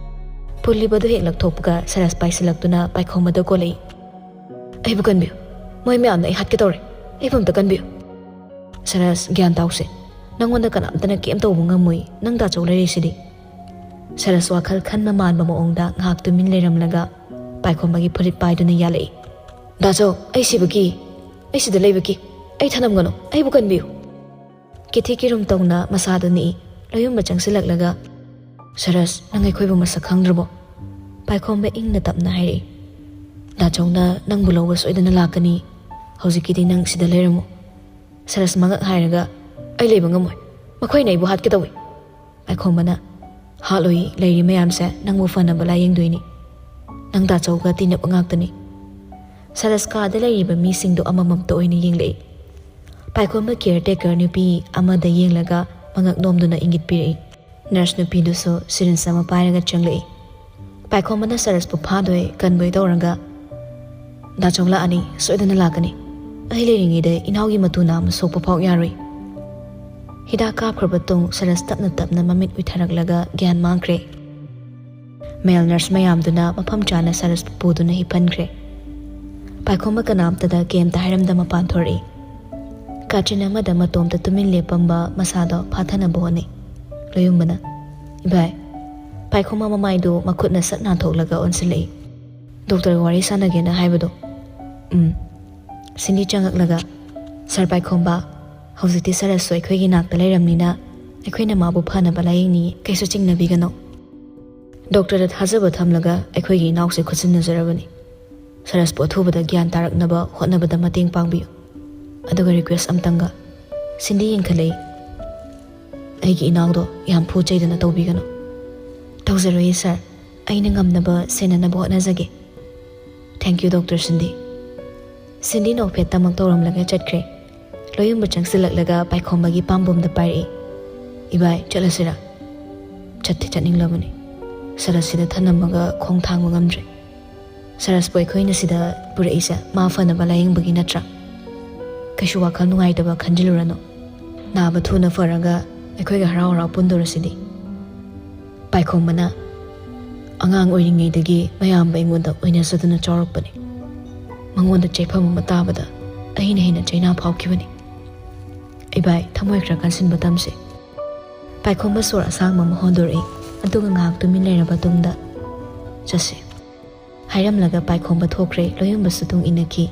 ꯄꯨꯜꯂꯤꯕꯗꯨ ꯍꯦꯛ ꯂꯧꯊꯣꯛꯄꯒ ꯁꯔꯁ ꯄꯥꯏꯁꯤꯜꯂꯛꯇꯨꯅ ꯄꯥꯏꯈꯣꯝꯕꯗ ꯀꯣꯜꯂꯛꯏ꯫ "ꯑꯩꯕꯨ ꯀꯟꯕꯤꯌꯨ, ꯃꯣꯏ ꯃꯌꯥꯝꯅ ꯑꯩ ꯍꯥꯠꯀꯦ ꯇꯧꯔꯦ, ꯑꯩꯕꯨ ꯑꯝꯇ ꯀꯟꯕꯤꯌꯨ!" "ꯁꯔꯁ, ꯒ꯭ꯌꯥꯟ ꯇꯥꯎꯁꯦ, ꯅꯪꯉꯣꯟꯗ ꯀꯅꯥꯝꯇꯅ ꯀꯩꯝ ꯇꯧꯕ ꯉꯝꯃꯣꯏ, ꯅꯪ ꯗꯥꯆꯧ ꯂꯩꯔꯤꯁꯤꯗꯤ꯫" ꯁꯔꯁ ꯋꯥꯈꯜ ꯈꯟꯕ ꯃꯥꯟꯕ ꯃꯑꯣꯡꯗ ꯉꯥꯏꯍꯥꯛ ꯇꯨꯃꯤꯟ ꯂꯩꯔꯝꯂꯒ ꯄꯥꯏꯈꯣꯝꯕꯒꯤ ꯐꯨꯔꯤꯠ ꯄꯥꯏꯗꯨꯅ ꯌꯥꯜꯂꯛꯏ꯫ "ꯗꯥꯆꯧ, ꯑꯩ ꯁꯤꯕ ꯀꯤ, ꯑꯩ ꯁꯤꯗ ꯂꯩꯕ ꯀꯤ, ꯑꯩ ꯊꯅꯝꯒꯅꯨ, ꯑꯩꯕꯨ ꯀꯟꯕꯤꯌꯨ!" ꯀꯤꯊꯤ ꯀꯤꯔꯨꯝ ꯇꯧꯅ ꯃꯁꯥꯗꯨ ꯅꯤꯛꯏ꯫ ꯂꯣꯌꯨꯝꯕ ꯆꯪꯁꯤꯜꯂꯛꯂꯒ, "ꯁꯔꯁ, ꯅꯪ ꯑꯩꯈꯣꯏꯕꯨ ꯃꯁꯛ ꯈꯪꯗ꯭ꯔꯕꯣ?" ꯄꯥꯏꯈꯣꯝꯕ ꯏꯪꯅ ꯇꯞꯅ ꯍꯥꯏꯔꯛꯏ꯫ "ꯗꯥꯆꯧꯅ ꯅꯪꯕꯨ ꯂꯧꯕ ꯁꯣꯏꯗꯅ ꯂꯥꯛꯀꯅꯤ꯫ ꯍꯧꯖꯤꯛꯀꯤꯗꯤ ꯅꯪ ꯁꯤꯗ ꯂꯩꯔꯝꯃꯨ꯫" ꯁꯔꯁ ꯃꯉꯛ ꯍꯥꯏꯔꯒ, "ꯑꯩ ꯂꯩꯕ ꯉꯝꯃꯣꯏ, ꯃꯈꯣꯏꯅ ꯑꯩꯕꯨ ꯍꯥꯠꯀꯦ ꯇꯧꯏ꯫" ꯄꯥꯏꯈꯣꯝꯕꯅ, "ꯍꯥꯠꯂꯣꯏ, ꯂꯩꯔꯤ ꯃꯌꯥꯝꯁꯦ ꯅꯪꯕꯨ ꯐꯅꯕ ꯂꯥꯌꯦꯡꯗꯣꯏꯅꯤ꯫ ꯅꯪ ꯗꯥꯆꯧꯒ ꯇꯤꯟꯅꯕ ꯉꯥꯛꯇꯅꯤ꯫" ꯁꯔꯁ ꯀꯥꯗ ꯂꯩꯔꯤꯕ ꯃꯤꯁꯤꯡꯗꯨ ꯑꯃꯃꯝꯇ ꯑꯣꯏꯅ ꯌꯦꯡꯂꯛꯏ꯫ ꯄꯥꯏꯈꯣꯝꯕ caretaker ꯅꯨꯄꯤ ꯑꯃꯗ ꯌꯦꯡꯂꯒ ꯃꯉꯛ ꯅꯣꯝꯗꯨꯅ ꯏꯪꯒꯤꯠ ꯄꯤꯔꯛꯏ꯫ ꯅꯔꯁ ꯅꯨꯄꯤꯗꯨꯁꯨ syringe ꯑꯃ ꯄꯥꯏꯔꯒ ꯆꯪꯂꯛꯏ꯫ ꯄꯥꯏꯈꯣꯝꯕꯅ ꯁꯔꯁꯄꯨ ꯐꯥꯗꯣꯏ ꯀꯟꯕꯣꯏ ꯇꯧꯔꯒ, "ꯗꯥꯆꯧ ꯂꯥꯛꯑꯅꯤ, ꯁꯣꯏꯗꯅ ꯂꯥꯛꯀꯅꯤ꯫ ꯑꯩ ꯂꯩꯔꯤꯉꯩꯗ ꯏꯅꯥꯎꯒꯤ ꯃꯇꯨ ꯅꯥꯝꯃ ꯁꯣꯛꯄ ꯐꯥꯎ ꯌꯥꯔꯣꯏ꯫" ꯍꯤꯗꯥꯛ ꯀꯥꯞꯈ꯭ꯔꯕ ꯇꯨꯡ ꯁꯔꯁ ꯇꯞꯅ ꯇꯞꯅ ꯃꯃꯤꯠ ꯎꯏꯊꯔꯛꯂꯒ ꯒ꯭ꯌꯥꯟ ꯃꯥꯡꯈ꯭ꯔꯦ꯫ ꯃꯦꯜ ꯅꯔꯁ ꯃꯌꯥꯝꯗꯨꯅ ꯃꯐꯝ ꯆꯥꯅ ꯁꯔꯁꯄꯨ ꯄꯨꯗꯨꯅ ꯍꯤꯞꯍꯟꯈ꯭ꯔꯦ꯫ ꯄꯥꯏꯈꯣꯝꯕ ꯀꯅꯥꯝꯇꯗ ꯀꯩꯝꯇ ꯍꯥꯏꯔꯝꯗ ꯃꯄꯥꯟ ꯊꯣꯔꯛꯏ꯫ ꯀꯥꯆꯤꯟ ꯑꯃꯗ ꯃꯇꯣꯝꯇ ꯇꯨꯃꯤꯟ ꯂꯦꯞꯄꯝꯕ ꯃꯁꯥꯗꯣ ꯐꯥꯊꯅꯕ ꯍꯣꯠꯅꯩ꯫ ꯂꯣꯌꯨꯝꯕꯅ, "ꯏꯚꯥꯏ꯫" ꯄꯥꯏꯈꯣꯝꯕ ꯃꯃꯥꯏꯗꯨ ꯃꯈꯨꯠꯅ ꯁꯠ ꯅꯥꯟꯊꯣꯛꯂꯒ ꯑꯣꯟꯁꯤꯜꯂꯛꯏ꯫ "ꯗꯣꯛꯇꯔꯒ ꯋꯥꯔꯤ ꯁꯥꯟꯅꯒꯦꯅ ꯍꯥꯏꯕꯗꯣ?" "ꯎꯝ꯫" ꯁꯤꯟꯗꯤ ꯆꯪꯉꯛꯂꯒ, "ꯁꯥꯔ ꯄꯥꯏꯈꯣꯝꯕ, ꯍꯧꯖꯤꯛꯇꯤ ꯁꯔꯁꯁꯨ ꯑꯩꯈꯣꯏꯒꯤ ꯅꯥꯛꯇ ꯂꯩꯔꯝꯅꯤꯅ ꯑꯩꯈꯣꯏꯅ ꯃꯥꯕꯨ ꯐꯅꯕ ꯂꯥꯌꯦꯡꯅꯤ, ꯀꯩꯁꯨ ꯆꯤꯡꯅꯕꯤꯒꯅꯨ꯫ ꯗꯣꯛꯇꯔꯗ ꯊꯥꯖꯕ ꯊꯝꯂꯒ ꯑꯩꯈꯣꯏꯒꯤ ꯏꯅꯥꯎꯁꯦ ꯈꯨꯠꯁꯤꯟꯅꯖꯔꯕꯅꯤ꯫ ꯁꯔꯁꯄꯨ ꯑꯊꯨꯕꯗ ꯒ꯭ꯌꯥꯟ ꯇꯥꯔꯛꯅꯕ ꯍꯣꯠꯅꯕꯗ ꯃꯇꯦꯡ ꯄꯥꯡꯕꯤꯌꯨ꯫" ꯑꯗꯨꯒ ꯔꯤꯀ꯭ꯋꯦꯁ ꯑꯝꯇꯪꯒ꯫ ꯁꯤꯟꯗꯤ ꯌꯦꯡꯈꯠꯂꯛꯏ꯫ "ꯑꯩꯒꯤ ꯏꯅꯥꯎꯗꯣ ꯌꯥꯝ ꯐꯨ ꯆꯩꯗꯅ ꯇꯧꯕꯤꯒꯅꯨ꯫" "ꯇꯧꯖꯔꯣꯏꯌꯦ ꯁꯥꯔ, ꯑꯩꯅ ꯉꯝꯅꯕ ꯁꯦꯟꯅꯅꯕ ꯍꯣꯠꯅꯖꯒꯦ꯫" "Thank you doctor ꯁꯤꯟꯗꯤ꯫" ꯁꯤꯟꯗꯤ ꯅꯣꯛꯐꯦꯠꯇꯃꯛ ꯇꯧꯔꯝꯂꯒ ꯆꯠꯈ꯭ꯔꯦ꯫ ꯂꯣꯌꯨꯝꯕ ꯆꯪꯁꯤꯜꯂꯛꯂꯒ ꯄꯥꯏꯈꯣꯝꯕꯒꯤ ꯄꯥꯝꯕꯣꯝꯗ ꯄꯥꯏꯔꯛꯏ꯫ "ꯏꯕꯥꯏ, ꯆꯠꯂꯁꯤꯔꯥ?" ꯆꯠꯇꯤ ꯆꯠꯅꯤꯡꯂꯕꯅꯤ꯫ ꯁꯔꯁꯁꯤꯗ ꯊꯅꯝꯃꯒ ꯈꯣꯡ ꯊꯥꯡꯕ ꯉꯝꯗ꯭ꯔꯦ꯫ "ꯁꯔꯁꯄꯨ ꯑꯩꯈꯣꯏꯅ ꯁꯤꯗ ꯄꯨꯔꯛꯏꯁꯦ ꯃꯥ ꯐꯅꯕ ꯂꯥꯌꯦꯡꯕꯒꯤ ꯅꯠꯇ꯭ꯔꯥ? ꯀꯩꯁꯨ ꯋꯥꯈꯜ ꯅꯨꯡꯉꯥꯏꯇꯕ ꯈꯟꯖꯤꯜꯂꯨꯔꯅꯨ꯫ ꯅꯥꯕ ꯊꯨꯅ ꯐꯔꯒ ꯑꯩꯈꯣꯏꯒ ꯍꯔꯥꯎ ꯍꯔꯥꯎ ꯄꯨꯟꯗꯧꯔꯁꯤꯗꯤ꯫" ꯄꯥꯏꯈꯣꯝꯕꯅ, "ꯑꯉꯥꯡ ꯑꯣꯏꯔꯤꯉꯩꯗꯒꯤ ꯃꯌꯥꯝꯕ ꯑꯩꯉꯣꯟꯗ ꯑꯣꯏꯅꯖꯗꯨꯅ ꯆꯥꯎꯔꯛꯄꯅꯤ꯫ ꯃꯉꯣꯟꯗ ꯆꯩꯐꯝ ꯑꯃ ꯇꯥꯕꯗ ꯑꯩꯅ ꯍꯦꯟꯅ ꯆꯩꯅꯥ ꯐꯥꯎꯈꯤꯕꯅꯤ꯫ ꯏꯕꯥꯏ, ꯊꯃꯣꯏ ꯈꯔ ꯀꯟꯁꯤꯟꯕ ꯇꯝꯁꯤ꯫" ꯄꯥꯏꯈꯣꯝꯕ ꯁꯣꯔ ꯑꯁꯥꯡꯕ ꯑꯃ ꯍꯣꯟꯗꯣꯔꯛꯏ꯫ ꯑꯗꯨꯒ ꯉꯥꯏꯍꯥꯛ ꯇꯨꯃꯤꯟ ꯂꯩꯔꯕ ꯇꯨꯡꯗ, "ꯆꯠꯁꯤ꯫" ꯍꯥꯏꯔꯝꯂꯒ ꯄꯥꯏꯈꯣꯝꯕ ꯊꯣꯛꯈ꯭ꯔꯦ꯫ ꯂꯣꯌꯨꯝꯕꯁꯨ ꯇꯨꯡ ꯏꯟꯅꯈꯤ꯫